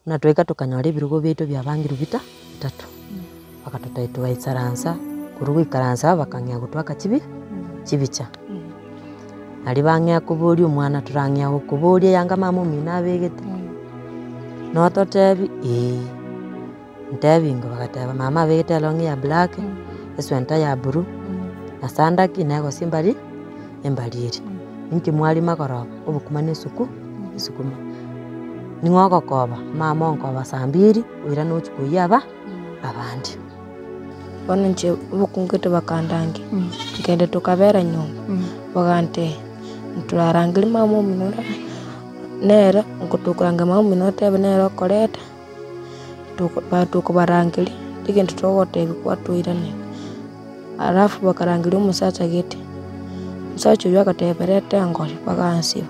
Buna twaika tokanyora ebirogo biaito biabangirwe bita bitato, bagatotebia togaisaransa, korwa goikaransa bakang'ea gotwaka chibi chibicha. Naria bang'ea koboria omwana torang'ea gokoboria eyanga mama omino abegete, nototebie eh, ntebi ingo bagateba mama abegete elong'i ya black, eswenta ya blue, na sandaki na egosi embari embariri. Inki mwarima magoroba? Obokima na esuku esukuma. Ning'o ogokoba? Mama onkoba saa mbiri, oirane ochie koiyia aba abande. Bono inche obokungu gete bakandangia, nkagenda tokabera nyomba, bagantebia, ntorarangeria mama omino ore nere tokorangeria mama omino otebe nere okoreta, toko tokobarangeria, egento togotebia kwatoiranera. Alafu bakarangeria omosacha gete, omosacha oyio agateba reta engori, bagansiba.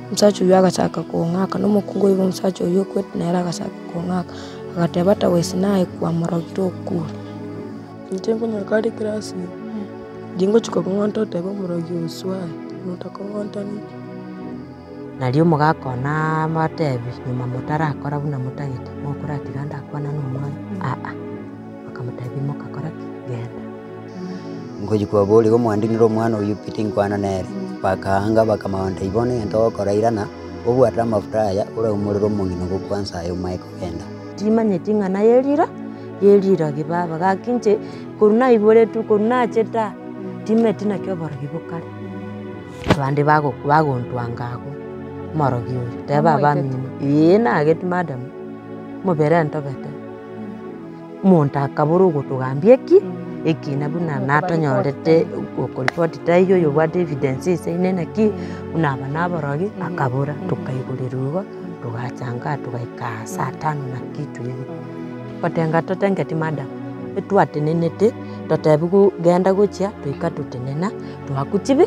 Omosacha oyio agachaka kong'aka, na omokungu oyio bwa omosacha oyio okwete nere agachaka kong'aka, agateba ata gose naye kwamorogire okure. Inche nkonyora kare eclass eye, ndingochia kong'onta otebe omorogi oswae, notakong'onta ninki. Nario omogaka one amatebie, nyuma motarakora buna motagete, mokoratiga ndakwana na omwana aa. Bakamotebia imoka kora ki? Genda. Ngochia kobaboria igo mwandinire omwana oyio pi tinkwana nere. Bakaanga bakamanya bono bono egento ogokora irana, obwate amafuta aya oraumorere omong'ina ogokwansa aye omae kogenda. Timanyeti ng'a naye rira, yeriragi baba, gaki inche korwa naiboretwe korwa nachete aa, timanyeti naki oborogi bokare. Abande bago bagontwanga agwo, omorogi oyo, teba abamino, eeh nagetwe madam, omobere ntobete. Omonto akabora ogotogambia eki, ekina buna natonyorete okoripoti taiyo oyobwate evidence eisaine naki, buna aba naborogi, akabora, tokaigorerwa igo, togacha nka togaika saa tano na kitu hivi. Gotenga totengeti madam, etwatenenete, totebiwu genda gochia, toika totenena, twaku chibi,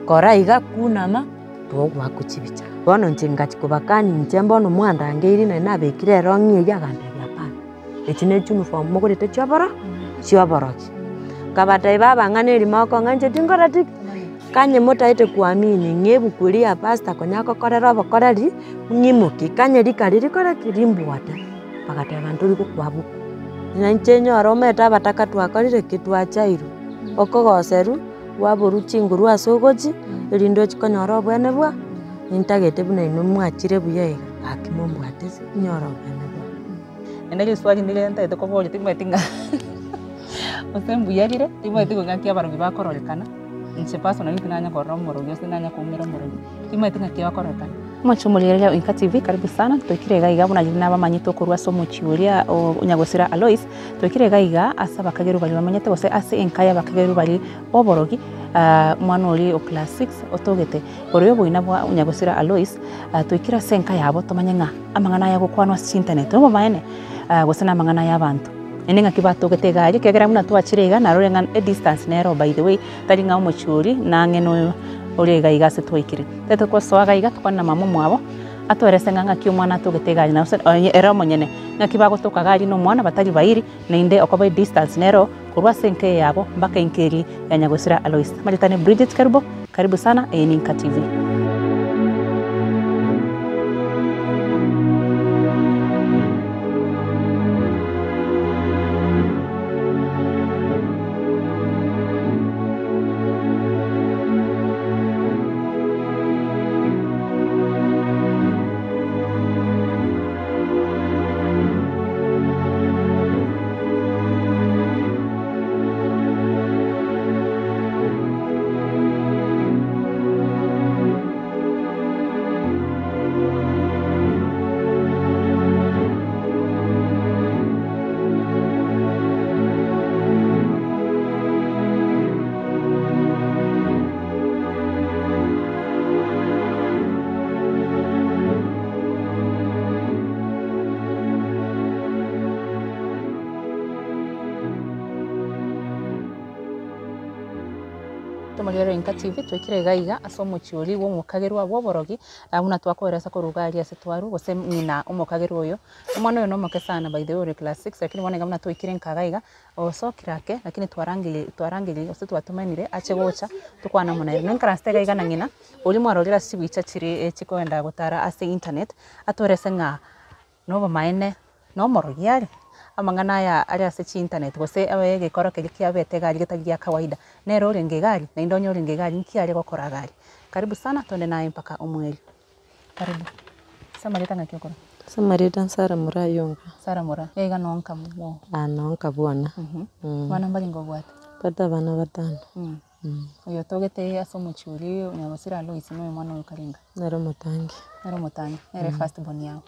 kora iga kunama, togwaku chibicha. Bono inche ngachia kobakania inche mbono mwandangeiri nari nabekire erong'i eyio agantebia hapana, echi ne chiuniform mogorete chioboro chioborogi. Nkabatebia baba ng'a nerimo okong'a inche tinkoreti ki? Kanye motaete kuamini ng'a ebuku eria ya pastor konya agokorera obokoreri, ng'imoki, kanye rikari rikore ki? Rimbwate. Bagateba ntori gokwa buku. Na inche nyore omanyete abataka twakorire ki? Twachairwe, okogoserwa. Bwaborwa chinguru ase ogochia, erinde ochie konyora obwene bwa, nintagete buna inwe mwachire buya iga, gaki mombwate ase inyore obwene bwa. Naende riswali ndire ntagete koboria timanyeti ng'a gose mbuya rire, timanyeti ng'a ng'aki abarogi bakororekana, inche personally tinanya korora omorogi gose tinanya koumera omorogi, timanyeti ng'aki bakororekana. Omochie omorigereria o Inka TV karibu sana, twaikire iga iga buna riria nabamanyete okorwa ase omochie oria o Nyagosira Alois, twaikire iga iga ase abakagerwa baria bamenyete gose ase enka y'abakagerwa baria b'oborogi omwana oria o class six otogete igoro y'oboina bwa Nyagosira Alois, twaikire ase enka yabo tomanye ng'a amang'ana aya agokwanwa ase chinternet nobomaene gose namang'ana y'abanto. Naende ng'aki batogete iga aria ekiagera buna twachire iga narore ng'a edistance nero by the way tari ng'a omochie oria nang'e noyo ore iga iga ase twaikire. Tari togosoa iga iga tokwane na mama omwabo, atoerese ng'a ng'aki omwana atogete iga aria na gose onye ere omonyene, ng'aki bagotoka iga aria na omwana batari bairi, naende okoba edistance nero korwa ase enka eye yabo mpaka enka eria ya nyagosira Alois. Amaretani Bridget Kerubo, karibu sana, eye ni Inka TV. Tomorigereria Inka TV twaikire iga iga ase omochie oria bw'omokagerwa bw'oborogi buna twakoeresa korwa iga aria ase twarwa gose ng'ina omokagerwa oyo. Omwana oyo nomoke sana by the way ore class six lakini bono iga buna twaikire nka iga iga Osokire ake, lakini twarangeire twarangeire gose twatomanire ache gocha tokwane amo nere. Noikaransete iga iga na ng'ina, oria mwarorire ase chibicha chiria chikoenda gotara ase internet, atoerese ng'a Na obomaene, na omorogi are, amang'ana aya are ase chiinternet gose abe egekoro keria kiabete egari getari gia kawaida, nere orenge egari, naende onye orenge egari nki are gokora egari. Karibu sana twende naye mpaka omweri. Karibu. Ase amarieta ng'aki okoroka? Ase amarieta Sarah Moraa Ayonga. Sarah Moraa, iga nonka mo. Ah nonka bwana. Abana mbarenge obwate? Mbwate abana batano. Oyo otogete ase omochie oria o Nyagosira Lois noyo omwana oyo Karinga? Nere omotangi. Nere omotangi, nere first born yao.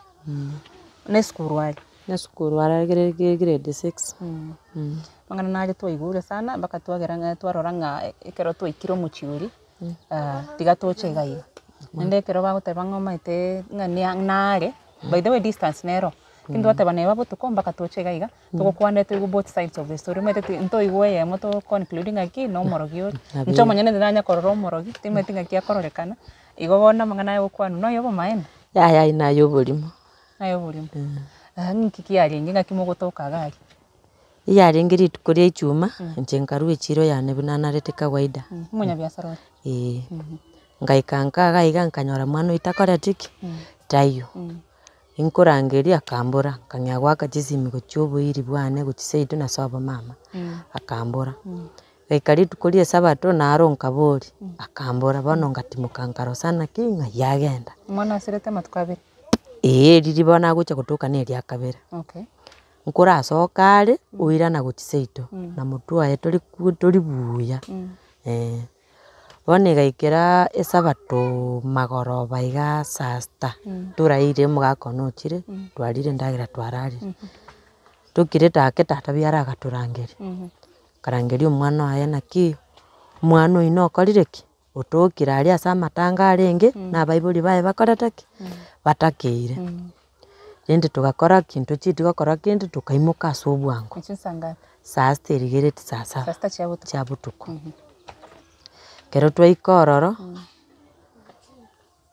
Na esukuru are? Na esukuru are grade six. Amang'ana nare twaigure sana mpaka twagera ng'a twarora ng'a ekero twaikire omochie oria, tiga toche iga iga. Naende ekero bagoteba ng'a omanyete ng'a nia nare, by the way distance nero, lakini twateba neba botuko mpaka toche iga iga, togokwanere toigwe both sides of the story omanyete ti ntoigwa eyemo to conclude ng'aki na omorogi ore. Inche omonyene ndanya korora omorogi, timanyeti ng'aki akororekana, igo bono amang'ana aya gokwanwa noyo obomaene? Yaya aye naye oborimo. Naye oborimo. Ng'iki kiarenge ng'aki mogotoka iga aria? Eyarenge rituko ria ichuma, inche nkarwa echiro yane buna narete kawaida. Omonyabiasara ore? Eeh. Ngaika nka iga iga nkanyora mwana oyio takoreti ki? Taiyo. Nkorangeria akambora, nkang'ea goaka chisimi gochia oboiri bwane gochia seito na sobo mama, akambora. Ngaika rituko ria esabato naro nkaboria, akambora bono ngatimoka nkarosa naki ng'ai agenda. Omwana asirete amatuko abere? Eeh riria bono agocha gotoka na eria kabere. Okay. Nkorasoka are, oirana gochia seito, na motwe oye tori ku tori buya, eh. Bono egaikera esabato magoroba igaa saa sita, toraire omogaka one ochire, twarire endagera twararire. Tokirete ake tata biara agatorangeria, akarangeria omwana oye naki, omwana oyio nokorire ki? Otokire aria ase amatanga arenge, na abaibori baye bakorete ki? Batakeire. Rende togakora ki? Ntochieti gokora kende tokaimoka ase obwango. Chinsa ngapi? Saa sita erigereti saa Saa saba sita chia botuko. chia botuko. Ekero twaika ororo,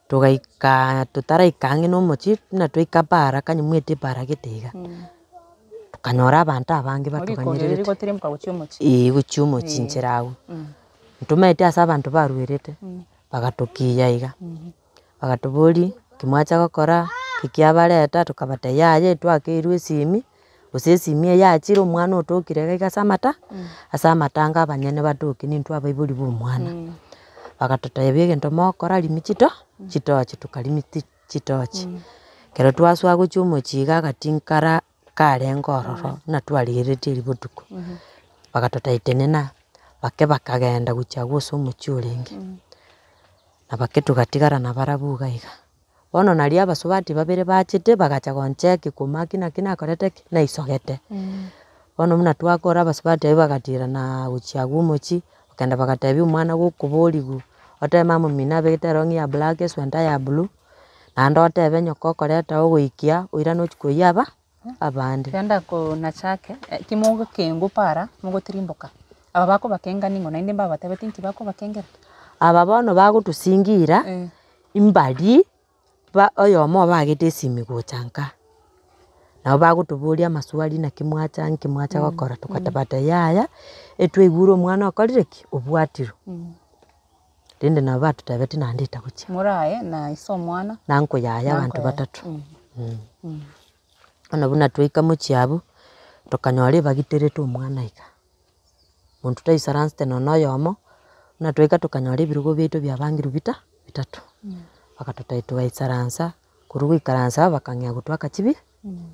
togaika totaraika ang'e na omochie, buna twaika para kanyimwete epara gete iga, tokanyora abanto abange Orikori batoganyererete. rigotirimboka gochia omochie. Eeh gochia omochie inchera agwo. Ntomaete ase abanto barwerete, bagatokiya iga. Bagatoboria, ki mwacha gokora, ki kiabareta, tokabatebia yaya twakeirwe esimi, gose esimi eye yachire omwana otokire iga iga ase amata, ase amatanga abanyene batoke nintwe abaibori ba omwana. Bagatotebia egento mogokora rimia chito chitochi, tokarimia ti chitochi. Ekero twasoa gochia omochie iga agati nkara karenge ororo, buna twarigereretie erio botuko, bagatotebia tenena, bake bakagenda gochia agwo ase omochie orenge. Na bake togatigara nabarabwo iga iga. Bono nario abasubati babere bachete bagacha goncheki komaki naki nakorete ki? Naisogete. Bono buna twakora abasubati abwo bagatirana gochia agwo omochie, bakagenda bagatebia omwana gokoboriwu, otebe mama omino abegete erong'i ya black eswenta ya blue, naende otebe nyoko okoreta ogoikia oirane ochie koiyia aba abande. Genda konacha ake, kimogokengwa para, mogotirimboka, aba bakobakenga ning'o naende mbabatebetie nki bakobakengera? Aba bono bagotosingira, mbari ba oyomo obagete esimi gocha nka, nabo bagotoboria amaswali naki mwacha nki mwacha gokora, togateba yaya, etwaigure omwana okorire ki? Obwatirwe. Rende nabo batotebetie naende etagochia. Morae na ise omwana. Na nkoyaya abanto batato. Bono buna twaika mochie abwo, tokanyora ebagiterete omwana iga. Monto taisaransete nonya oyomo, buna twaika tokanyora ebirogo biaito biabangirwe bita bitato. Bagatotebia togaisaransa, korwa goikaransa bakang'ea gotwaka chibi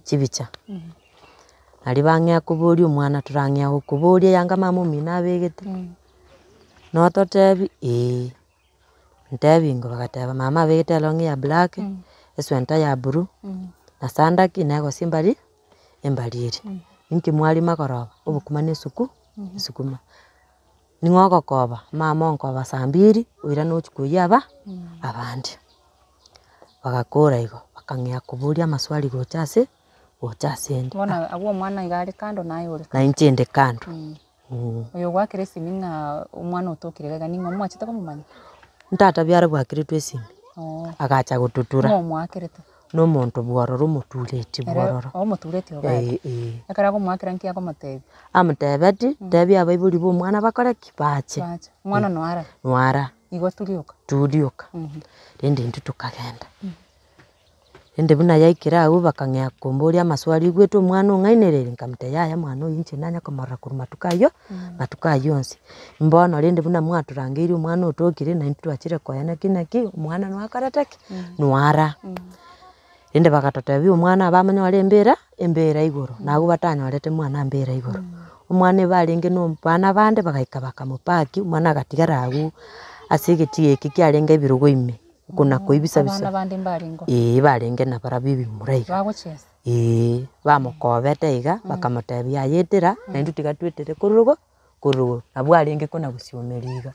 chibicha. Naria bang'ea koboria omwana torang'ea gokoboria yanga mama omino abegete, nototebia eh. Ntebi ingo bagateba mama abegete erong'i ya black, eswenta ya blue, na sandaki na egosi embari embariri. Inki mwarima magoroba? Obokima na esuku esukuma. Ning'o ogokoba? Mama onkoba saa mbiri, oirane ochie koiyia aba abande. Bagakora igo, bakang'ea koboria amaswali gocha ase gocha ase 'nde. Bono abwo omwana iga are kando naye ore Na kando. inche inde kando. Oyo ogoakera esimi ng'a omwana otokire iga iga ning'o omwachete komomanya? Ntata biara bwakeretwe esimi, Oo. agacha gototura. Ng'o omoakerete? Na omonto bwororo omotureti Ere bwororo. omotureti obo Eeh eh. Ekero akomoakera nki akomotebia? Amotebeti, tebia abaibori ba omwana bakore ki? Bache. Bache. Omwana noara? Noara. Igo turioka? Turioka. Rende intwe tokagenda. Rende buna yaikire abwo bakang'ea komboria amaswali oigwete omwana ong'ainereria, nkamotebia yaya mwana oywo inche nanya komorora korwa matuko aywo, matuko aywo onsi. Mbono rende buna mwatorangeiri omwana otokire naintwe twachire koyana naki naki, omwana noakorete ki? Noara. Rende bagatotebia omwana abamonyore embera, embera igoro, nabwo batanyorete mwana mbera igoro. Omwana ebarenge na abana bande bagaika bakamopaki, omwana agatigara abwo ase egetii eke kiarenge ebirogo ime, kona koibisa Abana bisa. bande mbarengeo. Eeh barenge nabarabwo ebimura iga. Bagochesa. Eeh, bamokobete iga, bakamotebia aye etera, naintwe tiga twetere korwa igo, korwa igoro. Nabwo arenge kona gosiomeria iga,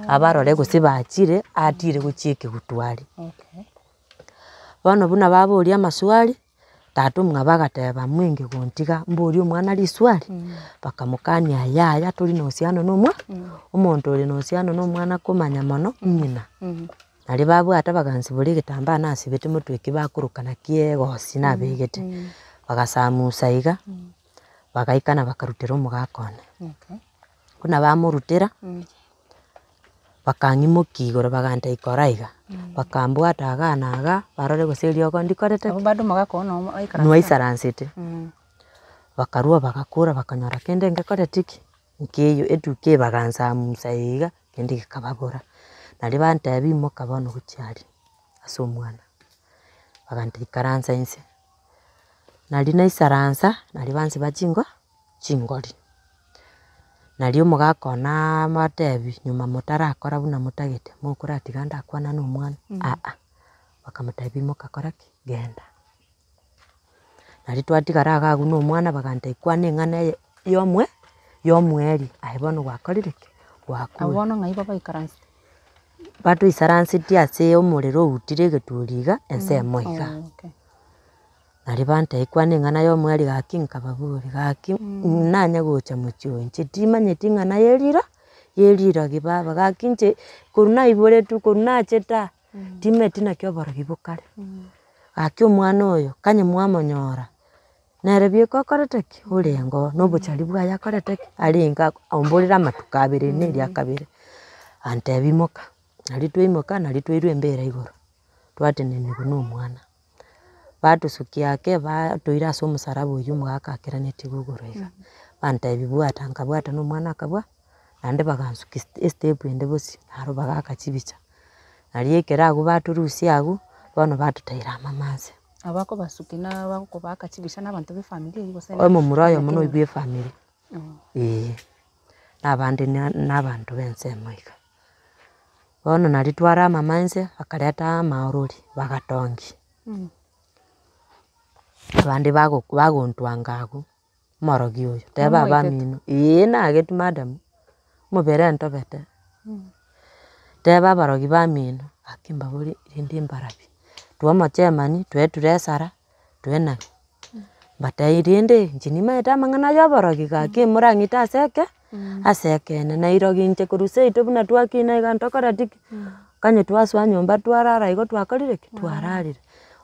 abarore gose bachire, atire gochia ekegutu aria. Okay. Bono buna baboria amaswali, tata omwabo agateba mwenge gontiga mborie omwana riswali, bakamokania yaya tori na uhusiano na omwa omonto ore na uhusiano na omwana komanya mono ng'ina. Naria babwata bagansibora egetambaa nasibete motwe eki bakoroka naki egosi nabegete, bagasamusa iga, bagaikana bakarutera omogaka one. Buna bamorutera, bakang'imokia igoro bagantebia kora iga, bakambwata igaa na igaa, barore gose eriogo ndikorete Abwo bado omogaka oo nomo aikaransete? Noaisaransete. Bakarwa bagakora bakanyora kende ngekoreti ki, nkeiyo, etukia eye bagansamusa iga, kende gekababora. Naria bantebia imoka bono gochia aria, ase omwana, bagantebia ikaransa inse, naria naisaransa, naria bansiba chingo chingori. Nario omogaka one naaamatebia, nyuma motarakora buna motagete, mokoratiga ndakwana na omwana aa, bakamotebia imoka kora ki? Genda. Nario twatigara iga abwo na omwana bagantebia kwana eng'ana eye ya omwe ya omweri, aye bono gwakorire ki? Gwakure. Abwo bono ng'ai babaikaransete? Batoisaransetie ase omorero outire egeturi iga, ensemo iga. Nario bantebia kwana eng'ana ya omweri gaki nkababoria, gaki nanye gocha mochie oyo inche timanyeti ng'ana ya erira, ya erirogi baba gaki inche korwa naiboretwe korwa nachete aa, timanyeti naki oborogi bokare. Gaki omwana oyo, kanye mwamonyora, nere bieka okorete ki? Orenge oo, na obochari bwaye akorete ki? Arenge ako omborere amatuko abere na eria kabere, antebia imoka, nario twaimoka nario twairwa embera igoro, twateneniwa na omwana. Batosukia ake batoire ase omosaraba oywo omogaka akeranetie igoro iga, bantebia bwata nkabwata na omwana akabwa, naende bagansukia estep ende bosio, naro bagaaka chibicha. Nario ekero abwo batorusia abwo, bono batoteira amamanse. Abakobasukia na abakobaka chibicha na abanto ba efamiri eywo gose Omomura oyomo noyo bwa efamiri, eh, na abande na na abanto ba ensemo iga. Bono nario twara amamanse, bakareta amaorori, bagatongia. Abande bago bagontwanga abwo, omorogi oyo, teba Nomoetete? abamino, eeh nagetwe madam, omobere ntobete, teba abarogi bamino, gaki mbaborie rende mbarabi, twa omochemani, tweture esara, twenani. Mbatebie rende inche nimaete amang'ana ya oborogi gaki morang'ite ase eke, ase ekeene. Nairogi inche korwa seito buna twakina iga ntokoreti ki, kanye twasoa nyomba twarara igo twakorire ki? Twararire.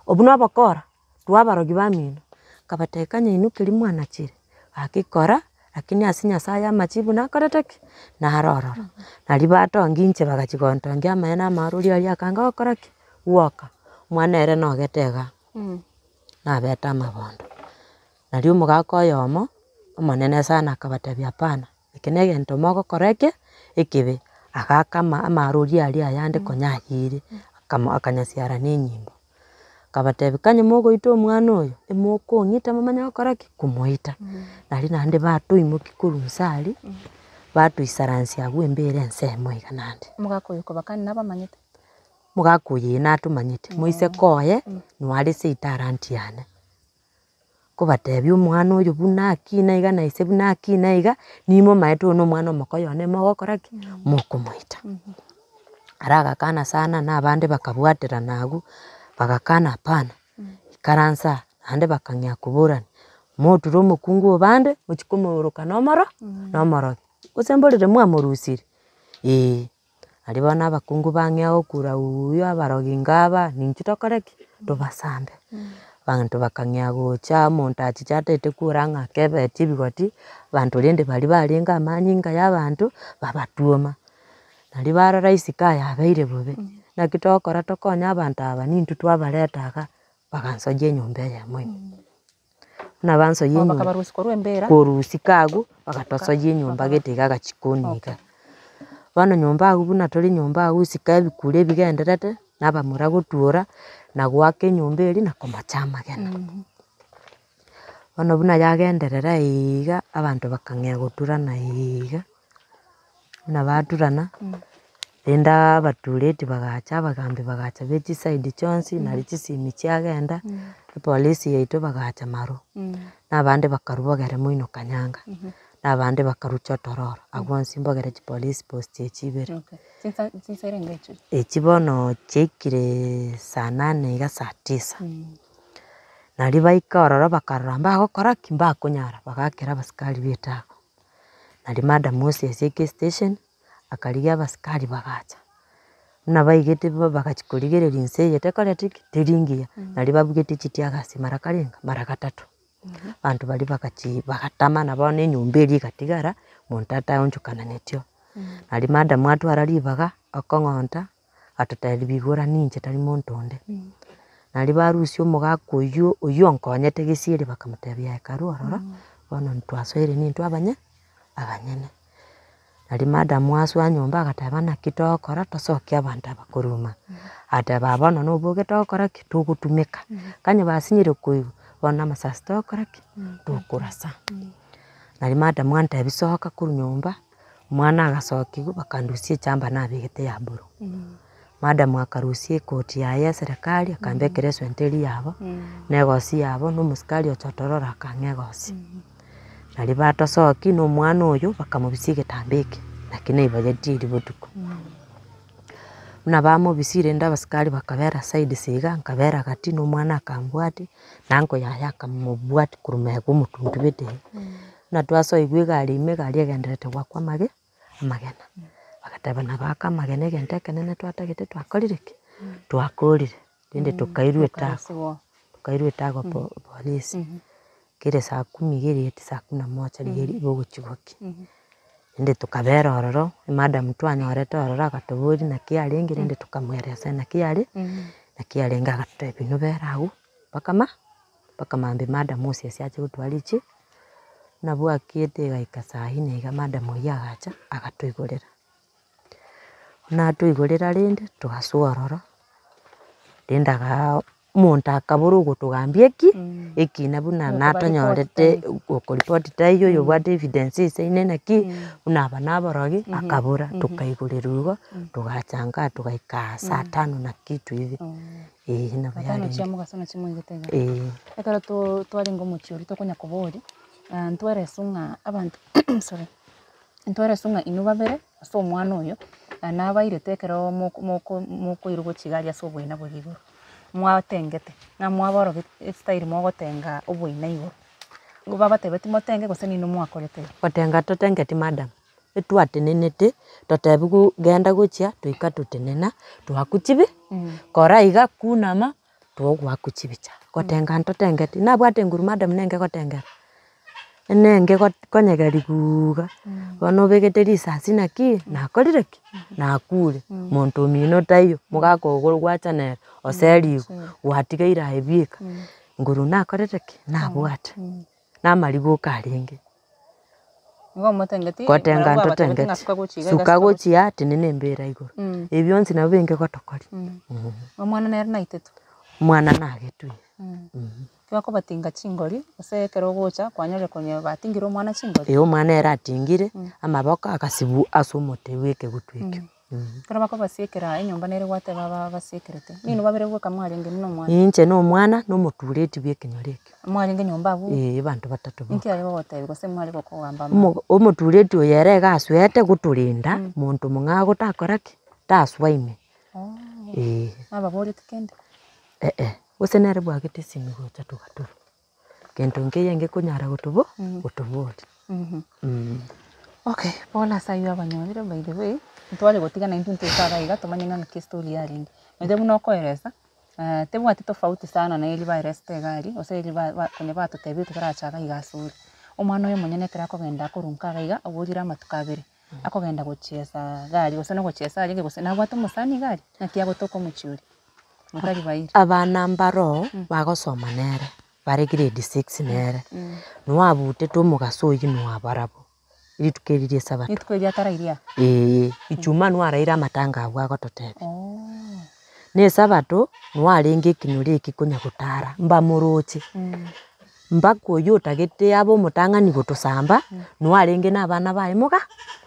Obwo na obokora bwa abarogi bamino, nkabatebia kanya inwe keria mwanachire, gaki kora, lakini ase Nyasaye amachibu nakorete ki? Naro ororo. Naria batongia inche bagachia gontongia amaene amarori aria akanga gokora ki? Gwoka, omwana ere nogete igaa. Nabete amabondo. Nario omogaka oyomo, omonene sana akabatebia hapana, eke na egento mogokora eke, ekebe, agaaka ama amarori aria ayande konya ayire, akamo akanyasiara na enyimbo. Akabatebia kanye mogoita omwana oyo, emokong'ita momanye gokora ki? Komoita. Nario naende batoimokia korwa inse aria, batoisaransia abwo embera ensemo iga naende. Omogaka oyo kobakani nabamanyete? Omogaka oyo ee natomanyete, moiseke oye noare seito aranti yane. Nkobatebia omwana oyo buna akina iga na ise buna akina iga, nimomaete oyo na omwana omoka one mogokora ki? Mokomoita. Ara agakana sana na abande bakabwaterana abwo, bagakana hapana, ikaransa aa, naende bakang'ea koborani, moture omokungu obande, mochie komoroka na omoro na omorogi, gose mborere mwamorusirie? Eeh. Aria bono abakungu bang'ea gokura uuuyu abarogi ngaba, ninchu tokore ki? Tobasambe. Abanto bakang'ea gocha omonto achiche ataete kura ng'a akebetie ebigoti, abanto rende baria barenge amanyinga ya abanto, babatuoma. Naria barora isiko aya abeire bobe, naki togokora tokonye abanto aba nintwe twabareta igaa. Bagansoyia enyomba eyemo ime. Buna bansoyia Oh, enyomba, bakabarusia korwa embera. korusia abwo, bagatosoyia enyomba gete iga agachikoni iga. Bono nyomba abwo buna tore nyomba abwo isiko ebikuro ebigenderete, na abamura gotuora, na goaka enyomba eria na komocha amagena. Bono buna yagenderera iiga, abanto bakang'ea goturana iiga, buna baturana, rende abatureti bagacha abagambi bagacha be chiside chionsi, nari chisimi chiagenda, epolisi yaito bagacha marwa, na abande bakarwa bogere moino kanyanga, na abande bakarwa chotororo, abwo bonsi mbogere chipolice post echi ibere. Okay, chinsa chinsa erenge echi? Echi bono chiaikire saa nane iga saa tisa. Naria baika ororo bakarora mbagokora ki? Mbakonyara, bagakera abasikari ba etago. Naria madam ase eke station, akarigia abasikari bagacha, buna baigete bo bagachia korigereria nse eye tekoreti ki? Teri ngiya, naria babugete chitiagasi mara karenga? Mara gatato. Abanto baria bagachii bagatama na bono enyomba eria egatigara, monto ataonchokananetio. Naria madam atwara ribaga, okong'onta, atotebi bigora ninche tari monto onde. Naria barusia omogaka oywo oywo onkonyete gesieri bakamotebia aye karwe ororo, bono ntwasoire nintwe abanye abanyene. Naria madam asoa nyomba agateba naki togokora tosokie abanto aba korwa ime. Agateba aa bono na oboke togokora ki? Togotumeka. Kanya basinyire koigwa, bono amasasi togokora ki? Tokorasa. Naria madam antebia soka korwa nyomba. Omwana agasokiwa bakandusia echamba nabegete ya blue. Madam akarusia ekoti yaye ya eserekari akambekera eswenta eria yabo, na egosi yabo, na omosikari ocha otorora akang'a egosi. Naria batosokia na omwana oyo bakamobisia egetamba eke, naki naiboyetie erio botuko. Buna bamobisia rende abasikari bakabera sides iga, nkabera gati na omwana akambwatia, na uncle yaye akamobwatia korwa magega omotuntubete iga. Buna twasoigwa egari ime, egari egenderete goakwa amage, amagena. Bagateba nabo aka amagena egento ekenene twatagete twakorire ki? Twakorire, rende tokairwa etago, tokairwa etago po polisi, kere saa kumi iga erieti saa kumi na moja riria riria ogochia gokia. Rende tokabera ororo, emadam twanyorete ororo akatoboria naki arenge rende tokamweresa naki are, naki arenge agatotebia inwe bera abwo, mpaka ma. Mpaka mambia madam ase ase ache gotwara richi, nabwakiete egaika saa nne iga madam oyio agacha, agatoigorera. Buna atoigorera rende, togasoa ororo, rende agaa omonto akabora ogotogambia eki, ekina buna natonyorete okoripoti taiyo oyo obwate evidence eisaine naki, buna aba naborogi, akabora tokaigorerwa igo, togacha nka togaika saa tano na kitu hivi. Eeh nabo Bono yarenge. chia mogaso nachi moigete iga. Eeh. Ekero to twarenge omochie oria tokonya koboria, ntwerese ng'a abanto sorry, ntwerese ng'a inwe babere ase omwana oyo, nabairete ekero moko moko mokoirwa gochia iga aria ase oboina boria igoro, mwatengete, ng'a mwaborogeti estyle mogotenga oboina igoro, nigo babatebetie motenge gose ninwe mwakorete igo? Gotenga totengeti madam. Etwatenenete, totebiwu genda gochia, toika totenena, twaku chibi, kora iga kunama, togwaku chibicha, gotenga ntotengeti, nabwate nguru madam nenge gotengera, nenge go konyegeriwuuga iga, bono obegete risasi naki, nakorire ki, nakure, monto omino taiyo, mogaka ogo gwacha nere, oseriwe, gwatigaire aye bieka, nguru nakorete ki, nabwate, na amariga oka arenge. Nigo motengeti, Gotenga barabwo babatebetie ng'a ntotengeti, suka gochia iga, suka suka gochia. gochia tenena embera igoro, ebi bionsi nabo benge gotokoria. Omwana nere naitetwe? Omwana nagetwe. Bakobatinga chingori, gose ekero ogocha kwanyorire konya batingire omwana chingori? Eeh omwana ere atingire, amaboko agasibwa ase omote bwa ekegutu ekio. Ekero bakobasiekera enyomba nere gwateba babasiekerete, ninwe babere bwoka mwarenge buna omwana? Inche na omwana na omotureti bwa ekenyoro ekio. Mwarenge nyomba abwo? Eeh abanto batato boka. Inki aye ogotebia gose mware gokogamba ama? Omo omotureti oyo ere iga asoete gotorenda, monto mong'ao gotakora ki? Tasoa ime. Oh, Eeh. nababoreti kende? Eh eh, gose nere bwagete esimi gocha togatorwa. Gento nkeiyo ngekonyara gotobo gotoboria. Okay, bono ase aywo abanyorire by the way, ntware gotiga naintwe ntoike iga iga tomanye ng'a ng'aki estory yarenge. Naende buna okoeresa, tebwati tofauti sana na eria baeresete iga aria, gose eria ba ba konya batotebirie totarachaka iga ase ore. Omwana oyo omonyene ekero akogenda akorwa nka iga iga, aborire amatuko abere, akogenda gochiesa iga aria gose na ogochiesa arenge gose nabwate omosani iga aria, naki agotoka omochie oria. Motari bairi. Abana mbaro bagosoma nere, bare grade six nere, nwabutete omogaso oyio nwabarabwo, rituko eri ria esabato. Rituko erio atarairie aa? Eeh, ijumaa nwaraire amatanga abwo agototebia. Ooh. Na esabato, nwarenge ekenyoro eke konya gotara, mbamoroche, mpaka oywo otagete abe omotang'ani gotosamba, nwarenge na abana baye moga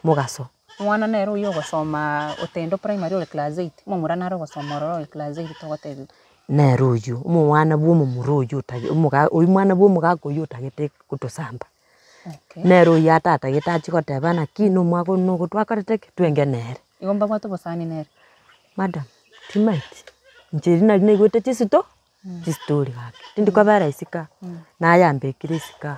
mogaso. Omwana nere oyio ogosomaa Otendo primary ore class eight, omomura nare ogosoma ororo ore class eight togotebiwa. Nere oyio, omwana bwa omomura oyio otage omoga oywo mwana bwa omogaka oyio otagete gotosamba. Okay. Nere oyio atatagete achie goteba naki na omwaka one nogo twakorete ki? Twenge nere. Igo mbabwate obosani nere? Madam, timaeti, inche eri nari naigwete chisito, chistori gaki, tindi kobera isiko aa, nayambekire isiko aa.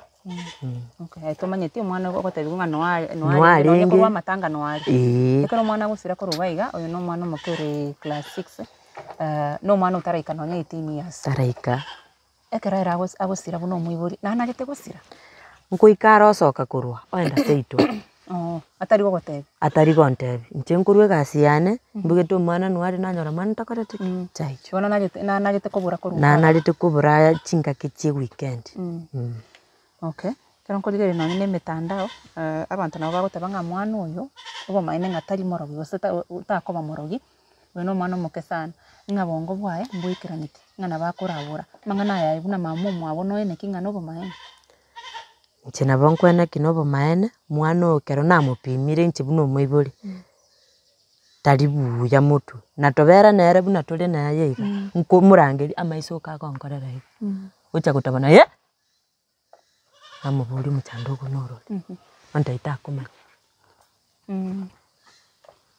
Okay, aye tomanyeti omwana ogotebiwa ng'a noa Noa noarenge nonye arenge. korwa amatanga noare. Eeh. Ekero omwana agosira korwa iga iga, oyo na omwana omoke ore class six, na omwana otaraika nonye eighteen years. Taraika. Ekero ere agos agosira buna omoibori, nanarete gosira? Nkoika are osoka korwa, oenda seito. Oo, atari gogotebia. Atari gontebia, inche nkorwa egasi yane, mbugete omwana noare nanyora mwana ntakoreti ki? Chaicho. Bono narete nanarete kobora korwa Nanarete kobora chingaki chia eweekend. Okay, ekero nkorigereria nonye na emetandao, abanto nabo bagoteba ng'a mwana oyo, obomaene ng'a tari morogi gose ta takoba morogi, oyo na omwana omoke sana, ng'a bongo bwaye mboikeraneti, ng'a nabo akorabora, amang'ana aya aye buna mama omwabo noe naki ng'a na obomaene. Inche nabo nkweneki na obomaene, mwana oyo ekero namopimire inche buna omoibori, tari buya motwe, na tobera nere buna tore naye iga, nkomorangeria amaiso oka agonkorera iga, ocha gotabana eh! Namoboria omochando ogo norori, onde takomanya.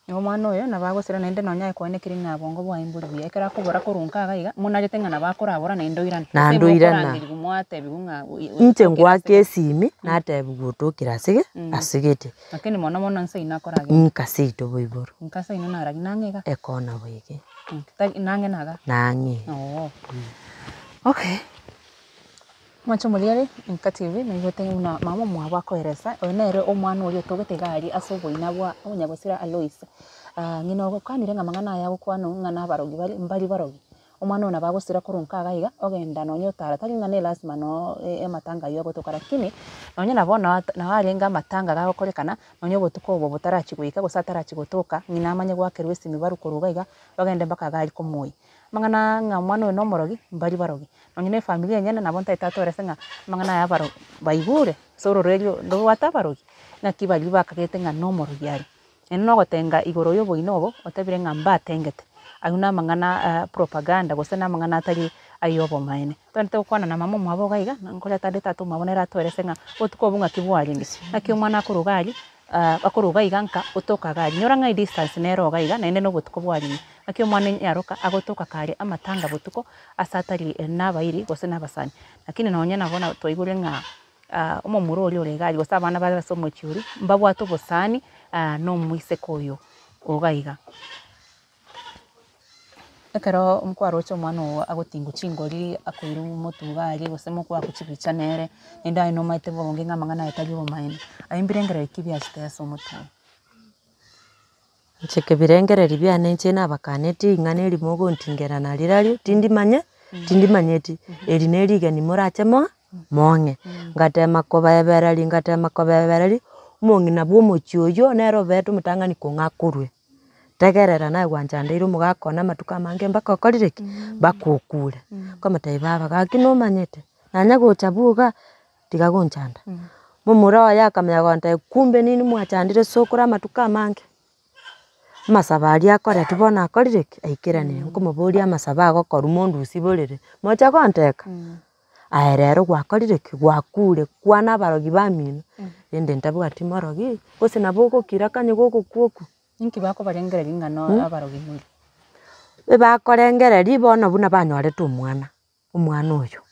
Igo omwana oyo nabo agosira naende nonya aye koenekire ng'a bongo bwaye mbori buya, ekero akobora korwa nka iga iga, monarete ng'a nabo akorabora naende oirane. Naende oirana. Mokorangerigwa mwatebiwa ng'a Inche ngoaka esimi, natebiwa otokire ase ge, ase gete. Lakini mono mono nse ino akoragenda. Nka seito boiboro. Nka seino narari nang'e iga? Ekona boigo. Tari nang'e naga? Nang'e. Oo, okay. Mwanche omoriere Nka TV naigwete buna mama omwabo akoeresa, oyo nere omwana oria otogete iga aria ase oboina bwa onyagosira Alois. Ng'ina ogokwanire ng'a amang'ana aya agokwana ng'a na abarogi bare mbari barogi. Omwana oyo nabo agosira korwa nka iga iga, ogenda nonye otara tari ng'a ne lasima noo amatanga aywo agotoka lakini, nonye nabo noo nabo arenge amatanga gagokorekana, nonye obotuko obo botarachia goika gose atarachia gotoka, ng'ina amanye goakerwa esimi barwe korwa iga iga, bagende mpaka iga aria komoyia. Amang'ana ng'a omwana oyo nomorogi, mbari barogi. Nonye na efamiri enyene nabo ntagete atore ase ng'a amang'ana aya abaro baigure ase ororerio ndobwate abarogi, naki baria bakagete ng'a nomorogi are. Naende nogotenga igoro ya oboina obo, otebire ng'a mbatengete, aywo na amang'ana propaganda gose na amang'ana atari aya obomaene. Togende togokwana na mama omwabo iga iga, nkoreta ande tata omwabo nere atoerese ng'a obotuko obwo ng'aki bwarenge, naki omwana akoroga aria akoroga iga nka otoka iga aria, nyora ng'a edistance nero iga iga naende na obotuko bwarenge. Naki omwana enyaroka agotoka kare amatanga botuko ase atari nabairi gose nabasani. Lakini nonye nabo na twaigure ng'a omomura oria ore iga aria gose abana bare ase omochie oria, mbabwate obosani na omoiseke oyo oga iga. Ekero nkwaroche omwana oo agotingwa chingori akoirwa motwe iga aria gose mokoakwa chibicha nere, naende aye nomanyete boronge ng'a amang'ana aya tari obomaene, aye mbirengererio ki biachete ase omotwe oo? Inche ekebirengererio biane inche nabakaneti ring'ana eri mogontingera narirario tindimanye tindimanyeti, eri na erigeni morache moa mong'e. Ngatema kobaebereria ngatema kobaebereria, omong'ina bwa omochie oywo nere obete omotang'ani kong'a akorwe, tegerera naye gwanchandeire omogaka one amatuko amange mpaka okorire ki? Mpaka okure. Nkomotebia baba gaki nomanyete, nanya gocha bwoga. Tiga gonchanda. Momura oye akamanya gontebia kumbe ninwe mwachandire sokoro amatuko amange. Amasabo aria akoretwe bono akorire ki? Aikeranire. Nkomoboria amasabo agokorwa mondusie borere, mocha gonteka? Aye rero gwakorire ki? Gwakure, kwana abarogi bamino, rende ntabwati morogi, gose nabo ogokira kanye gogokwa okwo. Inki bakobarengereria ng'a no abarogi more? Ebakorengereria bono buna banyorete omwana. Omwana oyo,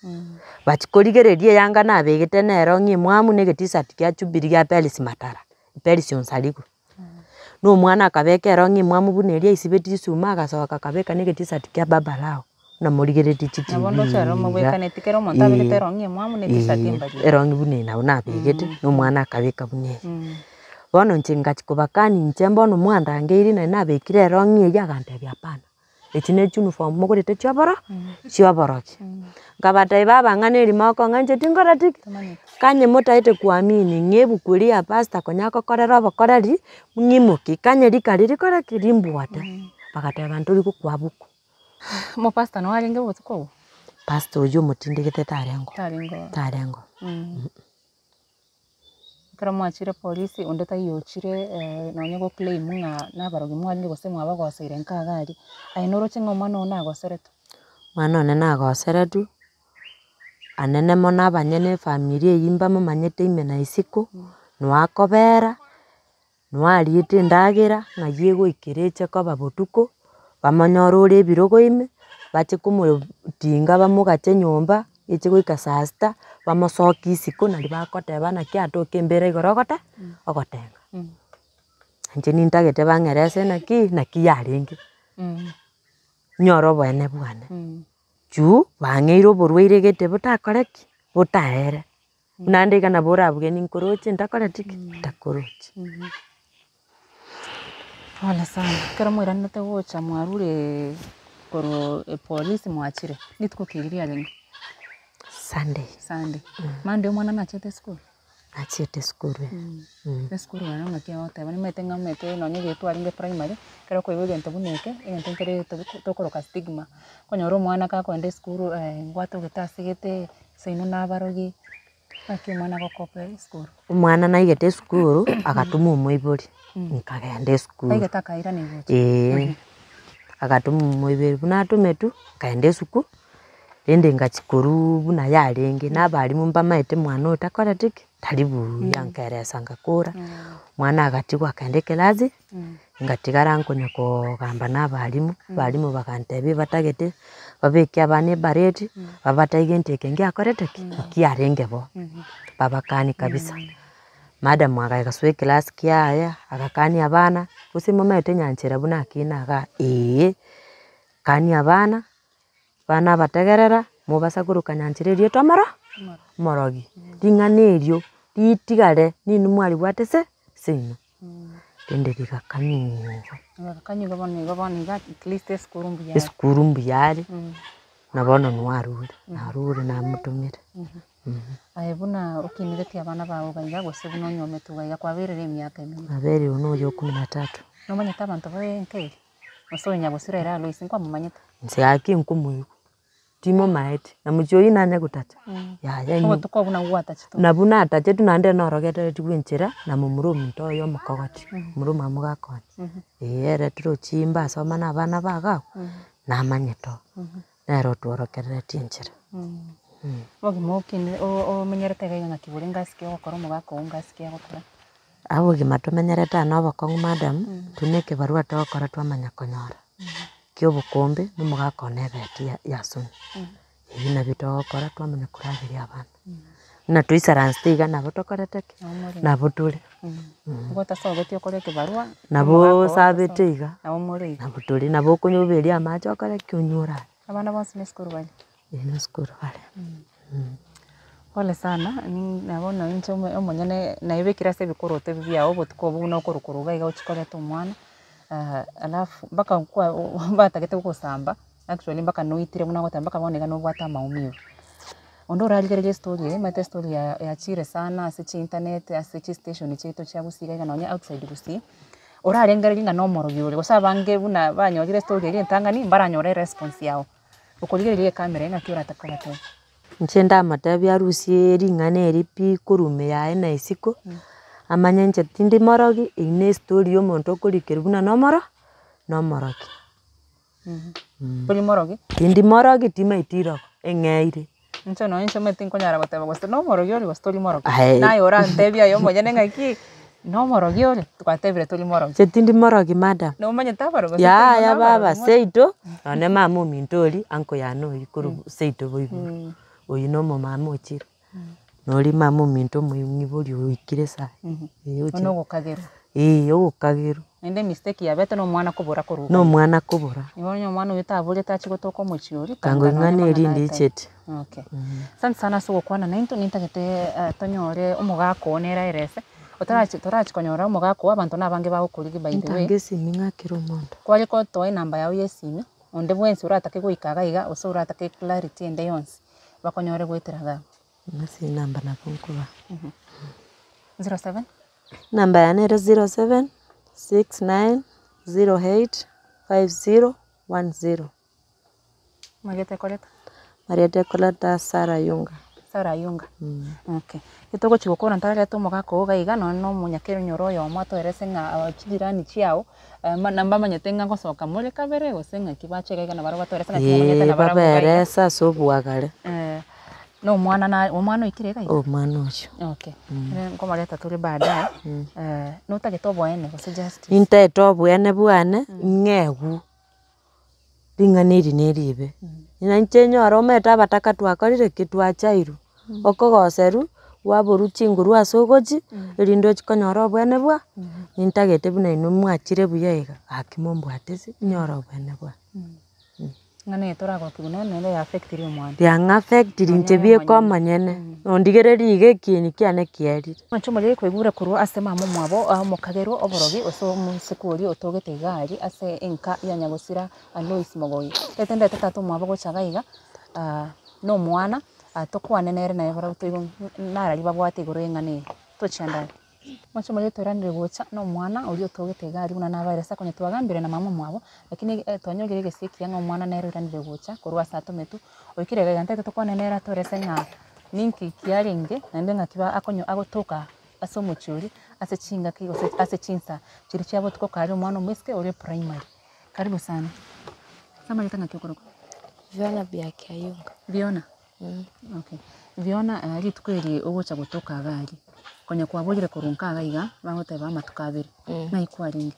bachia korigereria eyanga nabegete nero ng'a emwamu na egetisati kia jubilee gia Peris Matara, Peris Onsarigo. Na omwana akabeka erong'i emwamu buna eria aisibetie chisuma agasoka akabeka na egetisati kia baba lao, buna morigeretie chitibi Nabo ndoche ero iga, mobwekaneti kera omonto abegete erong'i emwamu na etisati embari. Erong'i buna eye nabo nabegete, na omwana akabeka buna eye. Bono inche ngachia kobakania inche bono mwandangeirie nari nabekire erong'i eywo agantebia hapana. Echi ne chiuniform mogorete chioboro chioborogi. Nkabatebia baba ng'a neri mokong'a inche tingoreti ki, kanye motaete kuamini ng'a ebuku eria ya pastor konya agokorera obokoreri, ng'imoki kanye rikari rikore ki rimbwate. Bagateba ntori gokwa buku. Omopastor noo arenge botuko obwo? Pastor oywo omotindegete tarengeo, Tarengeo. tarengeo. Ekero mwachire polisi onde taiyo ochire nonye go claim ng'a nabarogi mwarenge gose mwabagoseire nka iga aria, aye noroche ng'a omwana oo nagoseretwe? Omwana one nagoseretwe, anene mono abanyene efamiri eywo mbamomanyete ime na isiko, noakobera. Nwariete endagera, ng'ai egoikera eche koba botuko, bamonyore ore ebirogo ime, bache komotinga bamogache nyomba, eche goika saa sita, bamosokie isiko nari bagoteba naki atoke embera igoro ogote ogotenga. Inche nintagete bang'erese naki, naki yarenge, nyore oboene bwane, juu bang'eire oborwaire gete botakore ki? Botaere. Naende iga nabo orabuge ninkoroche ntakoreti ki? Ntakoroche. Pole sana, ekero mwairanete gocha mwarure korwa epolisi mwachire, rituko ki riria riarenge? Sunday. Sunday. Monday omwana nachete esukuru? Nachiete esukuru eh. Esukuru ero ng'aki ogoteba nimanyete ng'a omanyete nonye egento twarenge primary, ekero okoigwa egento buna eke, egento nkere tokoroka stigma, okonyora omwana kakoenda esukuru ngwatogete ase gete. Seino nabarogi, naki omwana agokopa esukuru. Omwana naigete esukuru, agatoma omoibori, nkagenda esukuru. Aigete akairana gocha. Eeh, agatoma omoibori buna atometwe, nkaenda esukuru, rende ngachia korwa buna yarenge, na abalimu mbamaete mwana oyo takoreti ki, tari buya, nkaeresa ngakora, mwana agatigwa akaenda ekerasi, Ngatigara nkonya kogamba na abalimu, abalimu bagantebia batagete, babeke abana ebareti, babatebie gento eke ngiakorete ki? Nkiarenge bo, babakanie kabisa. Madam agasoa eclass kiaye, agakania abana, gose momanyete nyanchera buna akina igaa eeh, kania abana, abana abategerera, mobasa koroka nyanchera erieta omoro omorogi, ring'ana erio ritigare ninwe mwaribwate se seino. Rende rigakanyugwa. Rigakanyugwa bono igo bono iga at least esukuru mbuya are. Esukuru mbuya are, na bono nwarure, narure namotomire. Aye buna okineretie abana bago iga iga gose buna onyometwe iga iga kwaberire emiaka emenge? Naberire buna oyo kumi na tatu. Nomanyete abanto ba enka eye? Gose oyo nyagosira ere Aloisi nkwamomanyete? Inche gaki nkomoigwa. Timomaeti, na mochie oyio nanye gotacha, yaya inwe. Obotuko obwo nabwo gwatachete. Nabwo natachetwe naende norogereretigwe enchera na momura ominto oye omokogoti, momura omwabo gakonya, eh ere torochi mbasoma na abana bago abwo, namanyete oo, nere otworokereretie enchera. Obogima okine omenyerete iga iga ng'aki bore ngasi ki ogokora omogaka oo ngasi ki agokora. Abogima tomenyerete aa na obokong'u madam, intwe na ekebarua togokora twamanya konyora. Kia obokombe, na omogaka one ebeti ya yasoni. Ebi nabio togokora twamanya korageria abana. Buna toisaransete iga nabo tokorete ki? Nabo tore. Nigo otasogeti okore ekebarua, Nabo omogaka oo osabete iga, nabo more iga. nabo tore, nabo okonyoberia amache okore ki? Onywe orare. Abana bonsi na esukuru bare? Ee na esukuru bare. Pole sana, na bono inche omonyene naebekire ase ebikoroto ebi biago obotuko obo buna okorwa iga iga ochia koreta omwana, alafu mpaka kwa batagete gogosamba, actually mpaka noitire buna ogoteba mpaka bono iga nobwate amaumivu. Onde orarigereria estory eye, omanyete estory ya yachire sana ase chiinternet, ase chistation chiaito chia gusii iga iga nonye outside gusii, orarengereria ng'a nomorogi ore, gose abange buna banyorire estory eria entang'ani, mbaranyore eresponse yago. Okorigereria ekamera eye ng'aki oratake kobatebia. Inche ndamotebie arusie ring'ana eri pi korwa ime yaye na isiko, amanye inche tindi morogi, eywo ne estori ya omonto okorikerwa buna nomoro, nomorogi. Tori morogi? Tindi morogi timaeti rirogo, eng'eire. Inche nonye inche omanyete tinkonyara goteba gose nomorogi ore gose tori morogi. Aye. Naye orantebie aye omonyene ng'aki, nomorogi ore, twatebire tori morogi. Inche tindi morogi madam. Nomanyete abarogi gose Yaya tari baba morogi? seito, nonye mama ominto oria, uncle yane oywo korwa seito boigo, oywo na omomama ochire, noria mama ominto omoibori oikire saii, eh ochire. Bono ogokagerwa. Eeh ogokagerwa. Naende emistake yabete na omwana kobora korwa Na omwana kobora. Igo onye omwana oyio taborete achie gotoka omochie oria, Kango tanga nonye ing'ana amang'ana eri aye taiyo. ndicheti. Okay. Asante sana ase ogokwana naintwe, nintagete tonyore omogaka oo nere aerese, otarachi torachi konyora omogaka oo abanto na abange bagokorigia by the way. Ntange esimi ng'akere omonto. Kware kotoa enamba yago ya esimi. Onde bwensi oratake goika iga iga, gose oratake clarity ende yonsi, bakonyore goetera iga abwo. Ase enamba nabo nkobaa. 07. Enamba yane ere 07, 69, 08, 50, 10. Marieta ekoreta? Marieta ekoreta Sarah Ayunga. Sarah Ayunga, okay. Etogochi gokora ntarareta omogaka oo iga iga nonye na omonyakenyoro oyomo atoerese ng'a chijirani chiago, na mbamanyete ng'a ngosoka more kabere gose ng'aki bache iga iga nabarabwo batoerese ng'aki momanyete Eeh, nabarabwo iga iga. baberese ase obwagare. Na omwana naye, omwana oikire iga iga? Omwana oyio. Okay, nkomoreta tore baadaye, notagete oboene gose justice? Nintagete oboene bwane, ng'egwe. Ring'ana eri ne ribe, na inche nyore omanyete abataka twakorire ki? Twachairwe, okogoserwa, waborwa chinguru ase ogochia, erinde ochie konyora obwene bwa, nintagete buna inwe mwachire buya iga, gaki mombwate ase, nyore obwene bwane. Ng'a neye toragokigwa nonye nere ya affectiri omwana. Yang'affectiri inche bieka omonyene, ondigereria iga ekieni kiane kiarire. Mwanche omoriri kwaigure korwa ase mama omwabo omokagerwa oborogi gose omoiseke oria otogete iga aria ase enka ya nyagosira Alois Mogoi. Reta ndete tata omwabo gocha iga iga na omwana tokwane nere naye barabwo toigwe nararia babwate igoro y'eng'ana eye. Tochianda are. Mwanche omoriri toiranire gocha na omwana oria otogete iga aria buna nabaire ase konya twagambire na mama omwabo, lakini twanyorire egesi ekiya ng'a omwana nere oiranire gocha korwa ase atometwe, oikire iga iga ntagete tokwane nere atorese ng'a ninki kiarenge naende ng'aki ba akonyo agotoka ase omochie oria, ase chingaki gose ase chinsa chiria chia botuko kare omwana omoiseke ore primary. Karibu sana. Ase amarieta ng'aki okorokwa? Viona Biaki Ayunga. Viona? Okay. Viona rituko eri ogocha gotoka iga aria, konya kwaborire korwa nka iga iga, bagoteba amatuko abere, ng'ai kwarenge?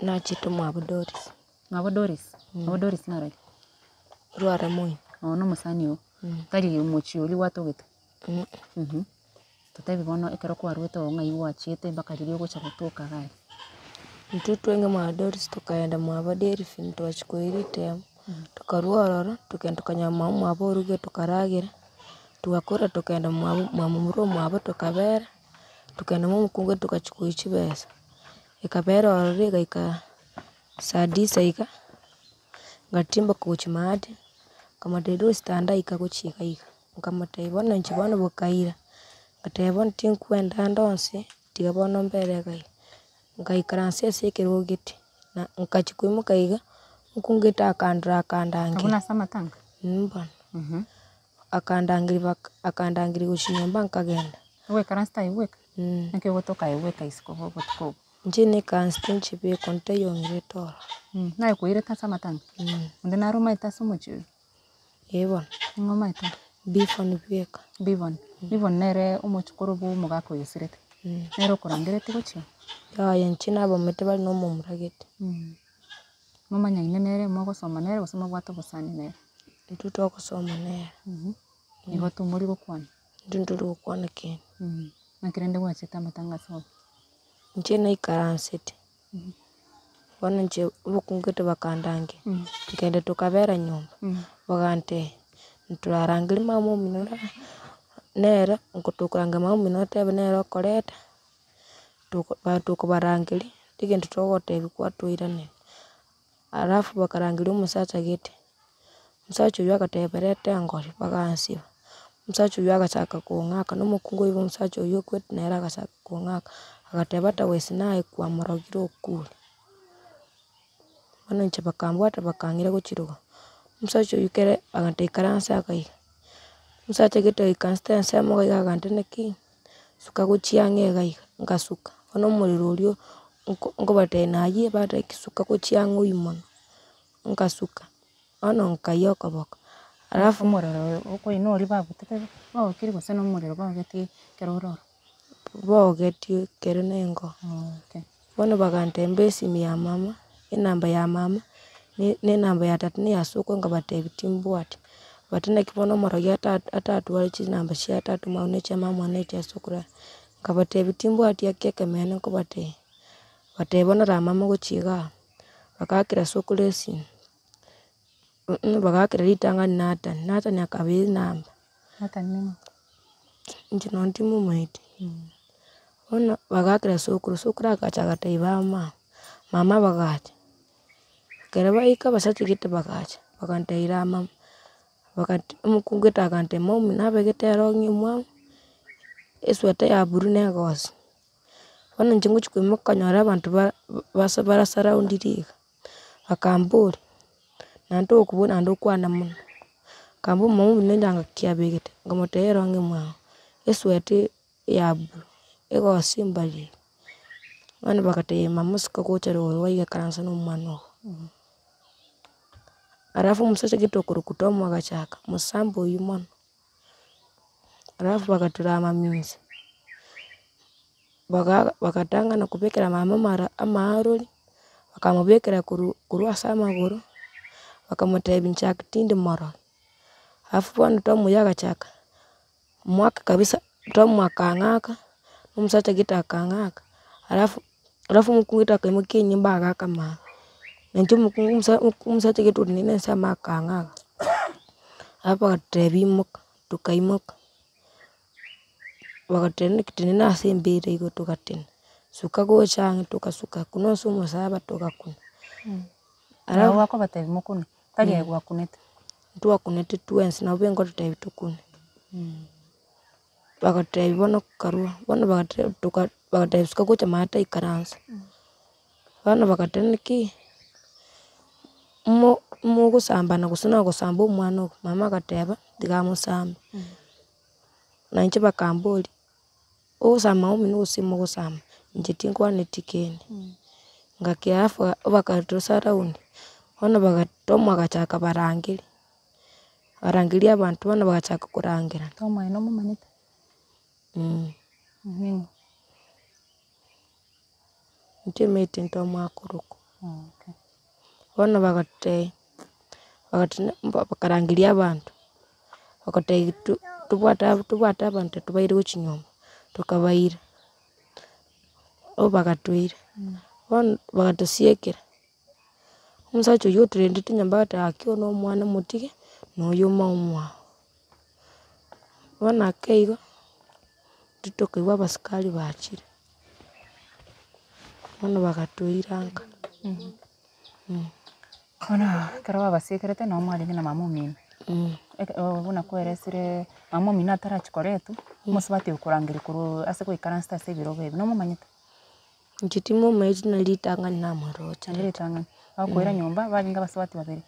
Nachete mwabo Doris. Mwabo Doris? Mwabo Doris naro ki? Rware moino. Oo na omosani oo, tari omochie oria gwatogete? Totebi bono ekero kwarwete oo ng'ai gwachiete mpaka riria ogocha gotoka iga aria. Intwe twenge mwa Doris tokaenda mwabo Delphine twachia koira ritemo, tokarwa ororo, tokagenda tokanyora mama omwabo orugire tokaragera, twakora tokaenda mwabo mwa momura omwabo tokabera, tokagenda mwa omokungu tokachia koiywa chibesa, ekabera ororo egaika saa tisa iga, ngatimboka gochia maate, nkamotebia Doris tandaika gochia iga iga. Nkamotebia bono inche bono bokaira, ngateba bono tinkwenda ande onsi, tiga bono mbere iga iga. Ngaikaransa ase ekerogo gete, na nkachia koimoka iga, mokungete akandora akandangeria. Abwo nase amatanga? Mh bono. Akandangeria baka akandangeria gochia nyomba nkagenda. Ogoikaransete aye bweka? Naki ogotoka aye bweka isiko botuko obo? Inche nikansete inche bweka onde taiyo ong'irete ororo. Naye kwairete ase amatanga? Onde nare omaete ase omochie oyo? Ee bono. Ning'o omaete? Bifoni bweka. Bivon, Bivon nere omochukuru bwa omogaka oyo osirete? Nere okorangeretie gochia? Yaya inche nabamanyete bare na omomura gete. Momanyaine nere, mogosoma nere gose mobwate obosani nere? Intwe togosoma nere. Igo tomori gokwana? Intwe ntori gokwana kende. Naki rende gwachete amatanga ase obo? Inche naikaransete. Bono inche obokongete bakandangia, nkagenda tokabera nyomba, bagantebia, ntorarangeria mama omino ore nere nkotokoranga mama omino otebe nere okoreta, toko ba tokobarangeria, egento togotebia kwatoiranera. Alafu bakarangeria omosacha gete, omosacha oywo agateba reta engori, bagansiba, omosacha oywo agachaka kong'aka na omokungu oyo bwa omosacha oywo okwete nere agachaka kong'aka, agateba otherwise naye kwamorogire okure. Bono inche bakambwata bakang'ira gochia rogoro, omosacha oywo kere agantebia ikaransa iga iga, omosacha gete agaikansete ensemo iga iga agantebia naki. Suka gochia ang'e iga iga, ngasuka, bono omorero oria nko nkobatebia naye bateba ki suka gochia ang'e oywo mono, nkasuka, bono nkayia okoboko, alafu. Omorero oyo okoyia noria babutete baokire gose na omorero baogetie ekero ore ororo? Baogetie ekero na engoo. Okay. Bono bagantebia mbe esimi ya mama, enamba ya mama, ne na enamba ya tata na eya sokoro nkabatebia timbwati. But naki bono omorogi ata atatware chinamba chia tata omwabo na echia mama omwabo na echia sokoro aye. Nkabatebia timbwati aki ekeene nkobatebia, batebia bono raa mama gochia igaa, bagaakera sokoro esimi, bagaakera ritang'ani Nathan, Nathan akabaa enamba. Nathan ning'o? Inche nonye timomaeti. Bono bagaakera sokoro, sokoro agacha agatebia mama, mama bagacha. Ekero baika abasacha gete bagacha, baganteira mama, bagati omokungu gete agantebia mama omino abegete erong'i emwamu, esweta ya blue na egosi. Bono inche ngochi koimoka konyora abanto ba basa barasaraundiri iga, bakamboria, naende togokobua naende okwane mono, akambora mama omino enchanga ki abegete, nkamotebia erong'i emwamu, esweta ya blue, egosi embariri. Bono bagatebia mama osike gocha rogoro baikaransa na omwana ogo. Alafu omosacha gete okorokwa Tom agachaka, mosambe oywo mono, alafu bagaturama inse, baga bagatang'ana kobekera mama amara amaarori, bakamobekera korwa korwa ase amagoro, bakamotebia inche aki tindi mororo. Alafu bono Tom oywo agachaka, mwake kabisa, Tom akang'aka, omosacha gete akang'aka, alafu alafu omokungu gete akaimokia enyimbo agaaka mama, na inche omokungu omosa omosacha gete otenenire ensemo akang'aka, alafu bagatotebia imoka, tokaimoka, bagatotebia naki tenena ase embera igo togatenena, suka gocha ang'e togasuka, kuna ase omosaba togakuna. Nabo bakobatebia mokune, tari aye gwakunete. Ntwakunete twensi nabo bengototebia tokune. Bagatotebia bono karua, bono bagatotebia toka bagatotebia suka gocha maate ikaransa. Bono bagateba naki, mo mogosambana gose nogosamba omwana ogo, mama agateba tiga amosambe. Na inche bakamboria, ogosamba mama omino gose mogosamba, inche tinkwaneti kende. Ngakira alafu bakatosaraondi, bono bagatoma agachaka barangeria, barangeria abanto bono bagachaka korangerana. Tom aye nomomanyete? Ning'o? Inche omanyete Tom akorokwa. Bono bagatotebia, bagatotebia bakarangeria abanto, bagatotebia to- tobwate tobwate abanto tobaire gochia nyomba, tokabaira, o bagatoira, bono bagatosiekera, omosacha oywo otorendete nyomba agateba gaki oyo na omwana motige, na oyo mama omwabo. Bono ake igo, intwe tokaigwa abasikari bachire, bono bagatoira nka. Bono ekero babasiekerete nabo mwarenge na mama omino, eke buna kweresireee mama omino atarachia koretwa, omosubati okorangeria korwa ase goikaransete ase ebirogo ebi, nomomanyete? Inche timomanyeti nari ritang'ani namoroche. Naende ritang'ani, bakoira nyomba barenge abasubati babere,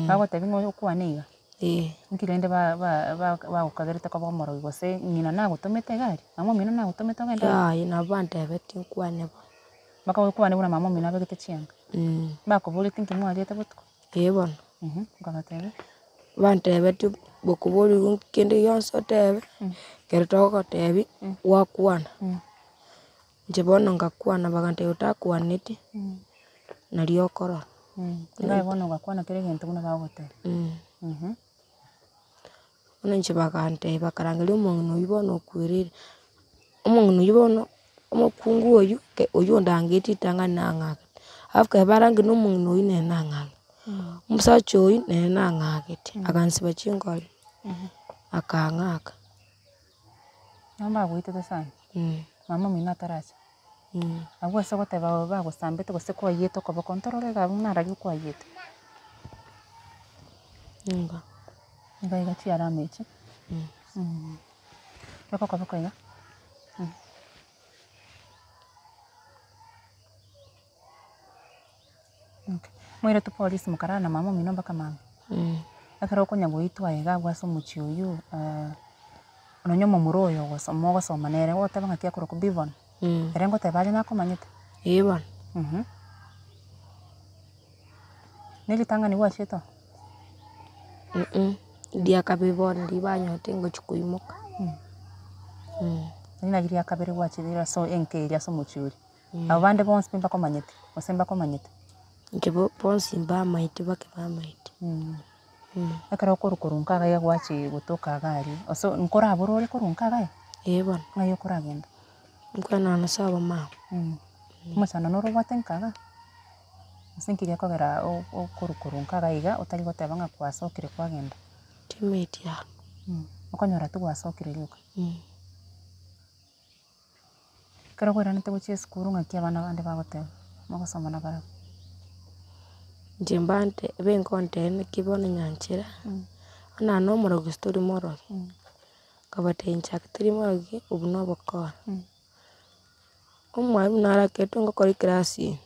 bagotebia ng'a oyo okwane iga, Eh. nki rende ba- ba- ba- bagokagerete koba omorogi gose ng'ina nagotomete iga aria, mama omino nagotomete ogende ororo? Yaya nabo bantebetie nkwane bo. Mpaka okwane buna mama omino abegete chianga, mbakoboretie nki mwariete botuko? Eh bono. Nkabatebia. Bantebetie bokoborigwa kende gionsi otebe, ekero togogotebia, gwakwana. Inche bono ngakwana bagantebia otakwaneti, nario okorora. Iga aye bono ogakwana kera egento buna bagogotebia. Bono inche bagantebia bakarangeria omong'ina oywo bono okwerire, omong'ina oywo bono, omokungu oywo ke oywo ondangetie ritang'ani nang'agete, alafu ekero barangeria na omong'ina oywo nere nang'agete, omosacha oywo nere nang'agete, agansiba chingori, akang'aka. Nabo bagoitete sana, mama omino ataracha, abwo ase ogoteba bagosambete gose kwaiyete okoboko ntorore iga abwo nararia okwaiyete. Inga. Iga iga chiarama echi, beka okoboko iga. Okay, moirete polisi mokarara na mama omino mpaka mambia? Ekero okonya goitwa iga abwo ase omochie oywo nonye omomura oyo ogoso mogosoma nere ogoteba ng'aki akorokwa Bivon, ere ngoteba are nakomanyete? Eh bono. Na eritang'ani gwachiete oo? Ria kabere bono riria banyorete ngochia koimoka. Riria nari ria kabere gwachire ase enka eria ase omochie oria. Abwo bande bonsi pi mbakomanyete, gose mbakomanyete. Inche bo bonsi mbamaete bake bamaete. Ekero okorwa korwa nka iga gwachie gotoka iga aria, ase nkorabora ore korwa nka iga? Eh bono. Ng'ai okoragenda? Nkoenana ase abamama. Omochando noro obwate nka igaa? Ase nki gekogera o- okorwa korwa nka iga iga otari goteba ng'a kwasokire kwagenda? Timanyeti aa. Okonyora tigwasokire rioka. Ekero kwairanete gochia esukuru ng'aki abana bande bagoteba, mogosoma nabarabwo? Inche mbante bengontebia naki bono nyanchera, buna na omorogi gose tori morogi, nkabatebia inche ake tari morogi, obwo na obokora. Omwalimu naro ekero twagokora eclass eye,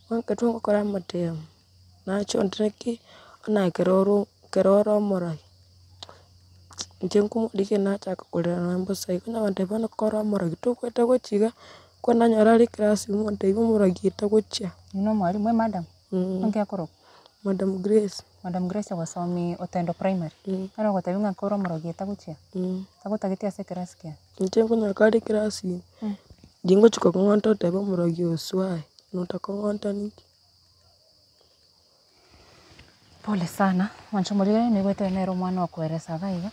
bono ekero twagokora amatemo, nacha ontebia naki, buna ekero oro ekero ore omorogi, inche nkomorigia nachaka korera nonye mbosa igo, onye gontebia bono kore omorogi togoeta gochia iga, ko nanyora are eclass ngontebia omorogi eta gochia. Oyio na omwalimu emadam? Naki akorokwa? Madam Grace. Madam Grace ogosomia Otendo Primary, nere ogotebia ng'a kore omorogi eta gochia? Tagotageti ase ekerasi kiaye? Inche nkonyora kare eclass, ndingochia kong'onta otebe omorogi oswae, notakong'onta ninki? Pole sana, mwanche omorire naigwete oyo nere omwana okoeresa iga iga,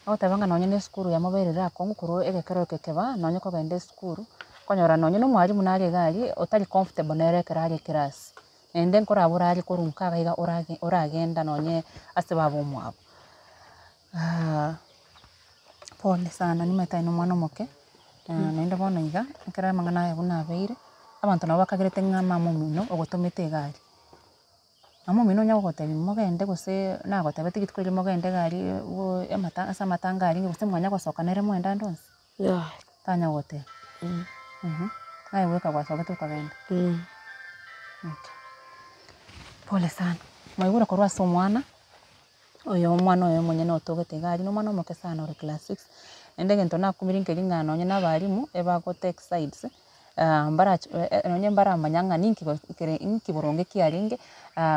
Ogoteba ng'a nonye na esukuru yamoberire akong'u korwa egekero eke keba, nonye kogenda esukuru, okonyora nonye na omwalimu nare iga aria, otari comfortable nere ekero are eclass. Naende nkorabora are korwa nka iga iga orage oragenda nonye ase baba omwabo. Pole sana nimanyete aye na omwana omoke, naende bono iga, ekero amang'ana aya buna abeire, abanto nabo bakagerete ng'a mama omino ogotomete iga aria. Mama omino onya gogotebia mogende gose nagotebeti rituko erio mogende iga aria bo amata ase amatanga aria gose mwanya gosoka nere mwende ande onsi? Yaya. Tanya gogotebia naye bweka gwasogete okagenda? Okay. Pole sana, mwaigure korwa ase omwana, oyo omwana oye omonyene otogete iga aria, na omwana omoke sana ore class six, naende egento nakumirie nkeri ng'a nonye na abalimu, ebago take sides. Mbarachi nonye mbaramanya ng'a ninki gose kere ninki boronge kiarenge,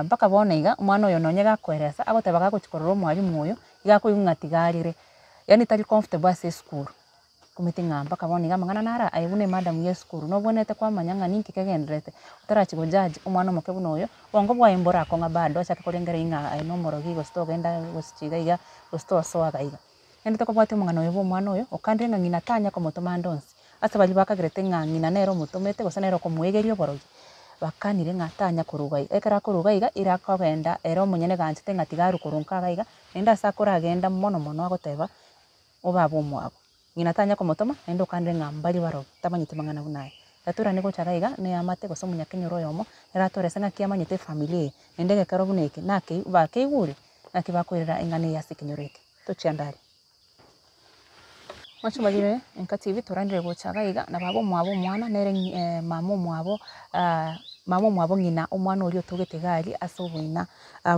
mpaka bono iga, omwana oyo nonye gakoeresa, agoteba gagochia korora omwalimu oyo, iga akoigwa ng'a tiga arere, yaani tari comfortable ase esukuru, omanyete ng'a mpaka bono iga amang'ana naro aye buna emadam ya esukuru nobwenerete kwamanya ng'a ninki kegendererete, otarachia go judge omwana omoke buna oyo, obongo bwaye mborakong'a bado achake korengereria ng'a aye na omorogi gose togenda gose iga iga, gose tosoa iga iga. Naende tokobwatia omong'ana oyo bwa omwana oyo, okandire ng'a ng'ina tanya komotoma ande onsi. Ase baria bakagerete ng'a ng'ina nere omotomete gose nere okomoegeria oborogi, bakanire ng'a tanya koruga iga. Ekero akoruga iga, ere akogenda ere omonyene gaanchete ng'a tiga arwe korwa nka iga iga, naende ase akoragenda mono mono agoteba, obaba omwabo. Ng'ina tanya komotoma, naende okandire ng'a mbaria barogi, tamanyeti mang'ana buna aya. Gatorane gocha iga iga, na eamate gose omonyakenyoro oyomo, ere atorese ng'aki amanyete efamiri eye, naende egekero buna eke, nakei bakeigure, naki bakoirera eng'ana eye ase ekenyoro eke. Tochia ndare. Mwachimarire enka TV toranire gocha iga iga na baba omwabo omwana nere ng'i mama omwabo mama omwabo ng'ina omwana oria otogete iga aria ase oboina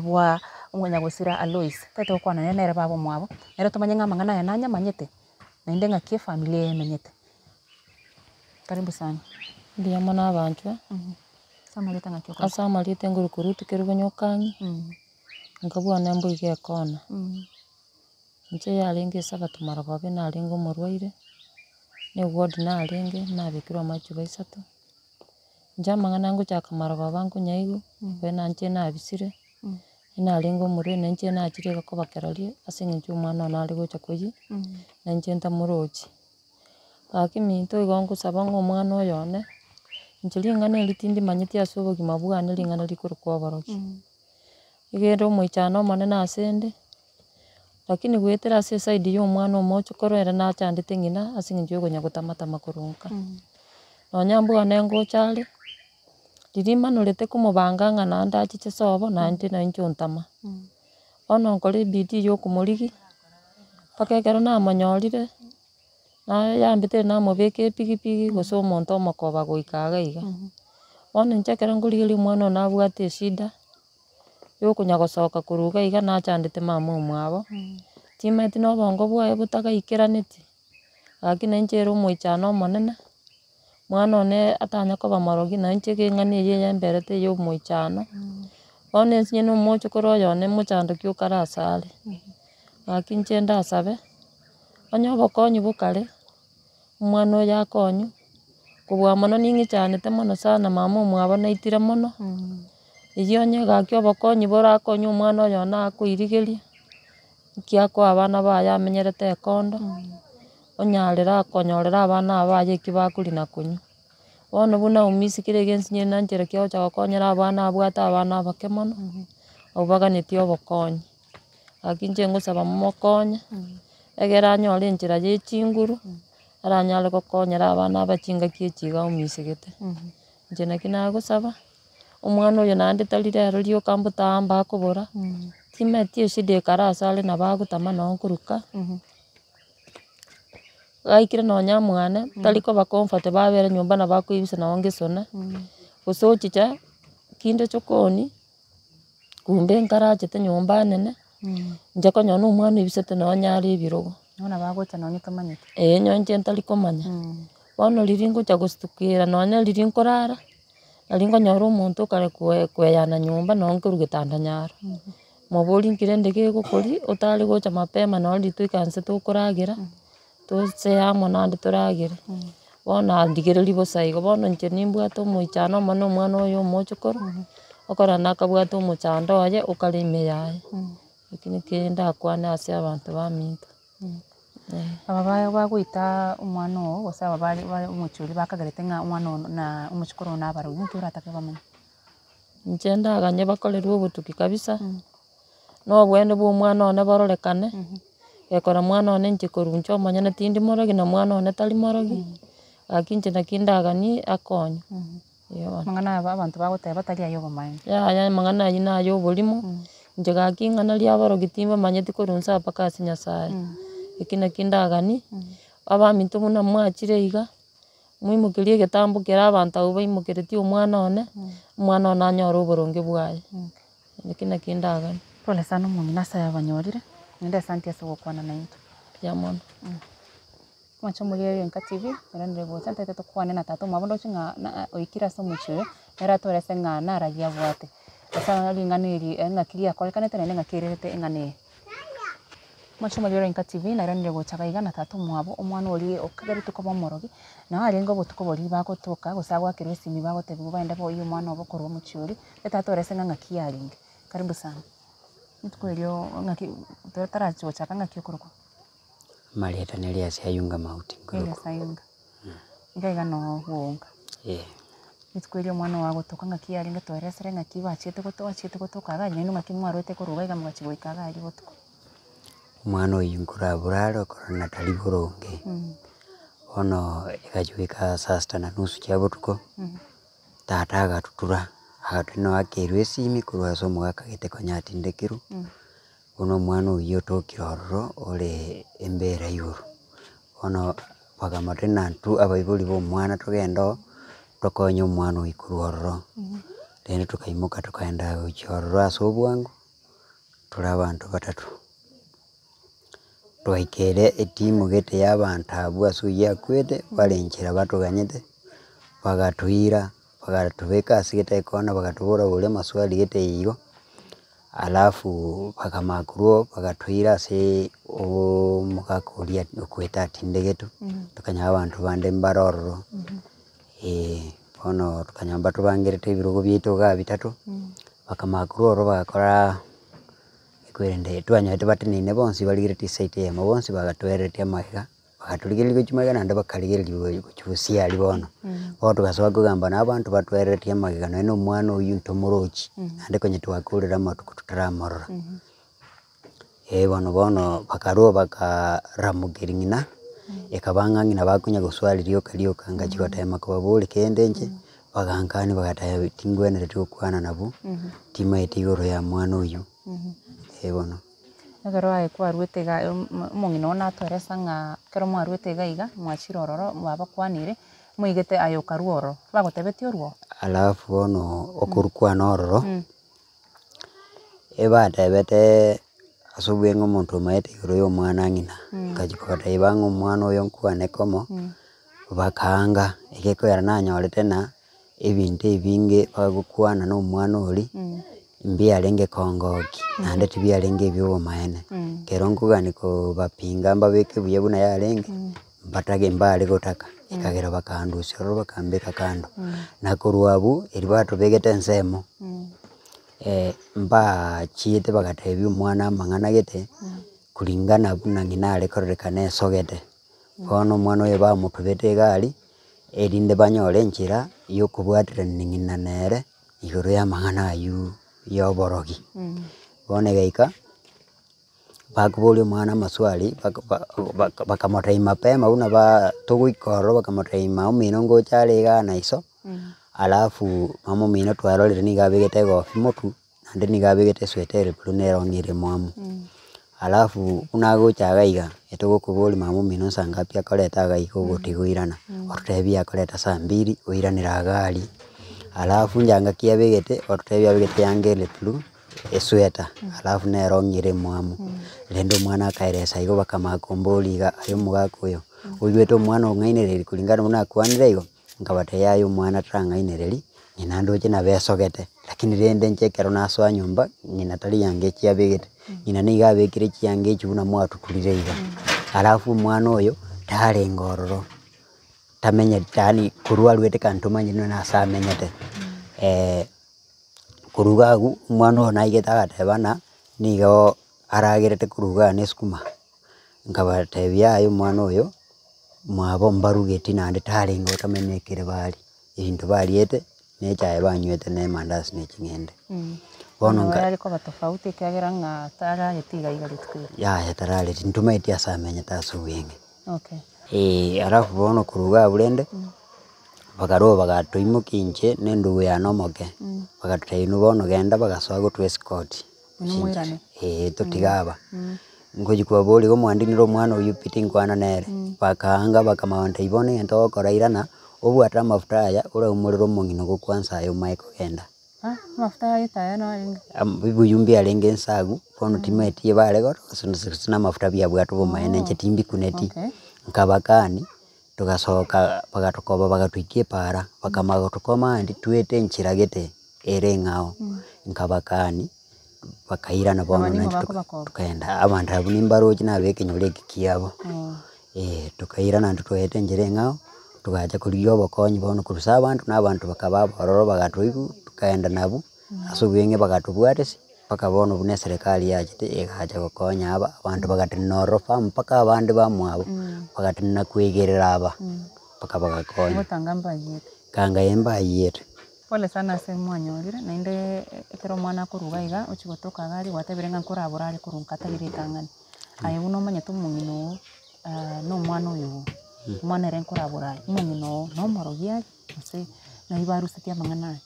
bwa omonyagosira Alois. Tari togokwana nere nere baba omwabo, nere tomanye ng'a amang'ana aya nanyamanyete, naende ng'aki efamiri eye emenyete. Karibu sana. Mbuya mono abanchwa, Ase amarieta ng'aki okorokwa? ase amarieta enguru korwa rituko riria bonyokang'e. Nkabua nemboigo ekona. Inche yarenge esabato marogoba narenge omorwaire, na eward narenge, nabekirwe amachuba isato. Inche amang'ana ngochaka marogoba nkonyaigwa, ekero nanche nabisire, narenge omorwaire na inche nachire iga koba kerori ase eng'encho omwana one are gocha koyia, na inche ntamorochi. Gaki minto igo ngosaba ng'a omwana oyo one, inche ring'ana eri tindimanyeti ase obogima bwane ring'ana rikorokwa oborogi. Egere omoichano omonene asende, lakini goetera ase eside ya omwana omochokoro ere nachandete ng'ina ase eng'encho ya okonya gotama tama korwa nka. Nonya mbwane ngocha are, riria manorete komobanga ng'a naende achiche sobo naende nainche ontama. Bono nkore ebidii ya okomorigia, mpaka ekero namonyorire, nayambete namobeka epigipigi gose omonto omokoba goika iga iga. Bono inche ekero nkorigereria omwana one nabwate eshida, ya okonya gosoka korwa iga iga nachandete mama omwabo, timanyeti na obongo bwaye botagaikeraneti, lakini nainche ere omoichano omonene, mwana one atanya koba morogi nainche eng'ana eye yamberete ya omoichano, bono ensinye na omochokoro oyo one mochando ki okare ase are, gaki inche ndasabe, onye obokonyi bokare, omwana oyo akonywe, kobua mono ning'ichanete mono sana mama omwabo naitire mono, eywo onye gaki obokonyi borakonye omwana oyo one akoirigeria, nki akoa abana baye amenyerete ekondo, onyarere akonyorera abana aba baye eki bakoria na konywa. Bono buna omoiseke iga ensinyo ere nanchera ki agocha gokonyera abana abwate abana abake mono, abwo baganetie obokonyi. Gaki inche ngosaba momokonye, egere anyore enchera ya echinguru, aranyare gokonyera abana aba chingaki echi iga omoisegete. Inche naki nagosaba. Omwana oyo naende tari rero rioka mbotambe akobora, timanyeti eshida ekare ase are nabo agotama nonye nkoruka, gaikire nonye mwane, tari koba comfortable abere nyomba nabo akoibisa nonye ngesona, gose ochicha, kinde chokoni, kumbe nkarachete nyomba nene, inche konyora na omwana oibisete nonye are ebirogo. Bono nabo agocha nonye otamanyeti. Eeh nonye inche ntari komanya, bono riria ngocha gosutukera nonye riria nkorara, nari nkonyora omonto okare koe koeyana nyomba nonye nkorwa getanda nyaro, mobori nki rende gegokoria otare gocha mapema nonye riria toikaranse tokoragera, tose amo naende toragere, bono andigereria bosa igo. Bono inche nimbwate omoichano omonene omwana oyo omochokoro, okorora nakabwate omochando oye okare ime yaye, ekio naki ndakwane ase abanto baminto eh. Aba ba bagoita omwana oo gose aba bare bare omochie oria bakagerete ng'a omwana oo na omochokoro oo nabarobwo nki oratake bamanye? Inche ndaganye bakorerwe obotuki kabisa, na obwene bwa omwana one bororekane, gekora mwana one inche korwa inche omonyene tindi morogi na mwana one tari morogi, gaki inche naki ndaganie akonywe, eeh bono. Amang'ana aya abanto bagoteba tari aya obomaene. Yaya amang'ana aywo na aya oborimo, inche gaki ing'ana ria aborogi timbamanyeti korwa inse aa mpaka ase Nyasaye, eki naki ndaganie, abaminto buna mwachire iga, Moimokerie egetambo kere abanto abwo baimokeretie omwana one, omwana one anyore oboronge bwaye. Eki naki ndaganie. Pole sana omong'ina ase ayabanyorire, naende asanti ase ogokwana naintwe. Mbuya mono. Mwanche omorigereria Enka TV, nere gocha ntagete tokwane na tata omwabo ndoche ng'a na oikire ase omochie oyo, nere atorese ng'a naragi abwate, ase ring'ana eri ng'aki riakorekanete naende ng'aki ererete eng'ana eye. Omochie omoria ore Enka TV nairanire gocha iga iga na tata omwabo, omwana oria okagerete koba omorogi, nabo arenge obotuko boria bagotoka gose agoakerwa esimi bagotebiwa baende boyie omwana obo korwa omochie oria, etata ore ase ng'a ng'aki yarenge. Karibu sana. Rituko erio ng'aki totarachi gochaka ng'aki okorokwa? Amarieta nere ase Ayunga Mauti nkorokwa. Elias Ayunga. Iga iga noo bwoonga. Eh. Rituko erio omwana oo agotoka ng'aki yarenge toeresere ng'aki bachete goto achiete gotoka iga naende ng'aki mwarwete korwa iga iga mogachia goika iga aria botuko. Omwana oyio nkorabora are okorora na tari boronge, bono egachia goika saa sita na nusu chia botuko, tata agatutura, agatotebia noakerwe esimi korwa ase omogaka gete konya atindekirwe, bono omwana oyio otokire ororo ore embera igoro. Bono bakamotebia ng'a intwe abaibori ba omwana togende oo, tokonye omwana oyio korwa ororo. Rende tokaimoka tokaenda gochia ororo ase obwango, tore abanto batato. Twaika ere etimu gete ya abanto abwo ase oyio akwete, bare nchera batoganyete, bagatoira, bagatobeka ase gete ekona bagatobora boria amaswali gete igo. Alafu bakamanya korwa oo bagatoira aseee omogaka oria okwete atindegetwe, tokanyora abanto bande mbare ororo, bono tokanyora mbatobangerete ebirogo biaito iga bitato, bakamanya korwa ororo bagakoraa ekwerende twanyorete bateneine bonsi barigeretie eside eyemo bonsi bagatwereretie amaiga. Bagatorigereria gochia magega naende bakarigereria gochia bosio aria bono. Bono togasoa kogamba na abanto batwereretie amagega nonye na omwana oyio ntomorochi, naende konya twakorire amatuko totaramorora. Eh bono bono bakarwa bakaramokeria ng'ina, ekaba ng'a ng'ina bakonya goswari rioka rioka ngachia gotema kobaboria kende inche, bagankania bagateba tingwenereti gokwana nabwo, timaeti igoro ya mwana oyio, eh bono. Ekero aye kwarwete iga omong'ina oo natweresa ng'a ekero mwarwete iga iga, mwachire ororo mwabakwanire, moigete aye okarwa ororo, bagotebetie orwo? Alafu bono okorwa kwane ororo, ebatebete ase obweng'e omonto omaete igoro ya omwana ng'ina, nkachia kobatebia ng'a omwana oyo nkwane komo, bakaanga, egekogera nanyorete na ebinto ebinge bagokwana na omwana oria, mbiarenge kongokia, naende tibiarenge ebia obomaene. Ekero nkogania kobapinga mbabeke buya buna yarenge, mbatage mbare gotaka, ekagera bakandusia ororo bakambeka kando. Na korwa abwo, erio batobegete ensemo, mbachiete bagatebia omwana amang'ana gete, kulingana buna ng'ina are kororekana esogete. Bono omwana oyo bamotubete iga aria, erinde banyore enchera ya okobwaterania ng'ina nere, igoro y'amang'ana aywo ya oborogi. Bono egaika, bakoboria omwana amaswali, baka ba bakamotebia mapema buna baa togoika ororo bakamotebia mama omino ngocha are igaa na iso. Alafu mama omino twarorire nigo abegete egofi motwe, naende nigo abegete esweta ere blue na erong'i ere mwamu. Alafu buna agocha iga iga, etogokoboria mama omino nsa ngapi akoreta iga iga ogotiga oirana, ototebia akoreta saa mbiri oiranera iga aria. Alafu inche ngaki abegete, ototebia abegete eyanga ere blue, esweta, alafu na erong'i ere mwamu. Rende omwana akaeresa igo bakamanya komboria iga aye omogaka oyo, oigwete omwana ong'ainereria kulingana buna akwanire igo. Nkabatebia yaya omwana tarang'ainereri, ng'ina ndoche nabo esogete, lakini rende inche ekero nasoa nyomba, ng'ina tari yanga echi abegete, ng'ina nigo abekire chianga echi buna mwatuturire iga. Alafu omwana oyo, tarenge ororo, tamenyeti yaani korwa arwete kando tomanyeti nonye ase amenyete. Korwa iga abwo, omwana oyo naigete agateba ng'a, nigo aragerete korwa igaa na esukuma, nkabatebia yaya omwana oyo. Mwabo mbarugeti naende tarenge otamenya ekere baria, ebinto bariete, na echae banywete na emandasi na eching'ende. Bono Bono nka yare koba tofauti ekiagera ng'a tarareti iga iga rituko eri. Yaya tarareti, ntomaeti ase amenyete ase obweng'e. Okay. Eeh, alafu bono korwa iga abwo rende, bakarwa bagatoimokia inche na endugu yane omoke, bagatotebia inwe bono genda bagasoa gotwa escort. Inwe moirane. Eeh totige aba. Ngochia kobaboria igo mwandinire omwana oyio pi tinkwana nere. Bakaanga bakamanya gontebia bono egento ogokora irana, obwate amafuta aya oraumorere omong'ina ogokwansa aye omae kogenda. Ah, amafuta aya etaya narenge? Ebibuyu mbiarenge nsagu, bono timaeti ebare gose na amafuta biabwate obomaene inche timbikuneti. Okay. Nkabakani, togasoka bagatokoba bagatoikia epaara, bakamanya gotokoma naende twete enchera gete ere eng'ao, nkabakani. Bakairana bono Aba nigo naintwe bakobakoba. tokaenda, abanto abwo nimbaroche nabe ekenyoro eke kiabo, tokairana naende twaeta enchera eng'ao, togacha korigia obokonyi bono korwa ase abanto na abanto bakaba abororo bagatoigwa, tokaenda nabwo, ase obweng'e bagatobwatesia, mpaka bono buna eserekari yachete egacha gokonya aba, abanto bagatenena ororo firm mpaka abande bamwabo, bagatenena koegerera aba, mpaka bagakonya. Gotanga mbayiete. Kanga eye mbayiete. Pole sana ase mwanyorire, naende ekero omwana akoruga iga, ochia gotoka iga aria gwatebire ng'a nkorabora are korwa nka tari ritang'ani. Aye buna omanyete omong'ina oo na omwana oyo oo, omwana ere nkorabora are, omong'ina oo na omorogi are gose ng'ai barusetie amang'ana aya?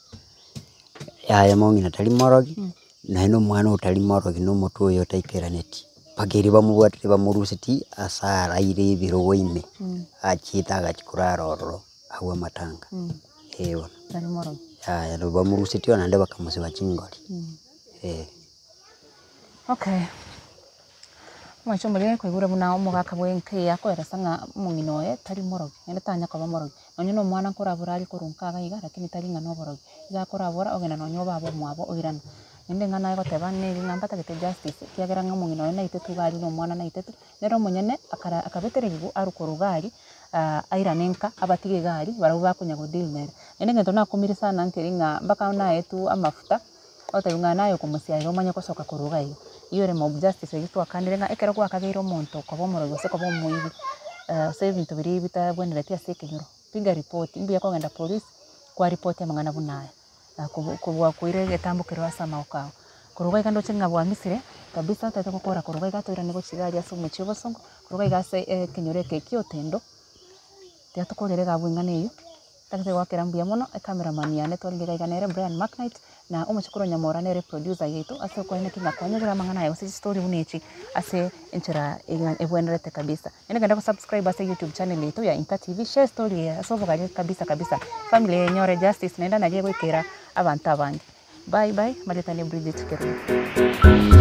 Yaya mong'ina tari morogi, naende omwana otari morogi na omotwe oye otaikeraneti, mpaka erio bamobwatire bamorusetie ase araire ebirogo ime, achiete agachia korara ororo. Agwo amatanga, eh bono. Tari morogi. Yaya nabo bamorusetie oo naende bakamosiba chingori, eh. Okay, omwancho omoria kwaigure buna omogaka bwa enka eye akoeresa ng'a omong'ina oye tari morogi, naende tanya koba morogi, nonye na omwana nkorabora are korwa nka iga iga lakini tari ng'a na oborogi, iga akorabora ogenda nonye obaba omwabo oirana. Naende eng'ana aye goteba neri ng'a mbatagete justice ekiagera ng'a omong'ina oye naitetwe iga aria na omwana naitetwe, nere omonyene akara akabetererigwa arwe korwa iga aria. airane nka, abatige iga aria, barabwo bakonya go deal nere. Naende egento nakumire sana nkeri ng'a mpaka naetwe amafuta, ogotebiwa ng'a naye okomosiarera omanye gosoka korwa iga iga. Eywo ere mob justice eywo twakanire ng'a ekero gwakageire omonto koba omorogi gose koba omoibi, ase ebinto biria bitabwenereti ase ekenyoro, piga ripoti, mbuya kogenda police, kwaripoti amang'ana buna aya. Kobua koira egetambo keria ase amagoko ao. Korwa iga ndoche ng'a bwamisire kabisa totagete gokora korwa iga toirane gochia iga aria ase omochie o bosongo, korwa iga ase ekenyoro eke kia otendo, tiga tokorere iga abwo eng'ana eywo, ntagete goakera mbuya mono ecameraman yane twarenge iga iga nere Brian Macknight, na omochokoro Nyamora nere producer yaito ase okoenekia ng'a kwanyorire amang'ana aya gose chistori buna echi ase enchera ebwenerete kabisa. Naende genda go subscribe ase YouTube channel yaito ya Inka TV, share estory eye ase obogare kabisa kabisa, family eye enyore justice naende naria egoikera abanto abange. Bye bye, marieta ne Bridget Kerubo.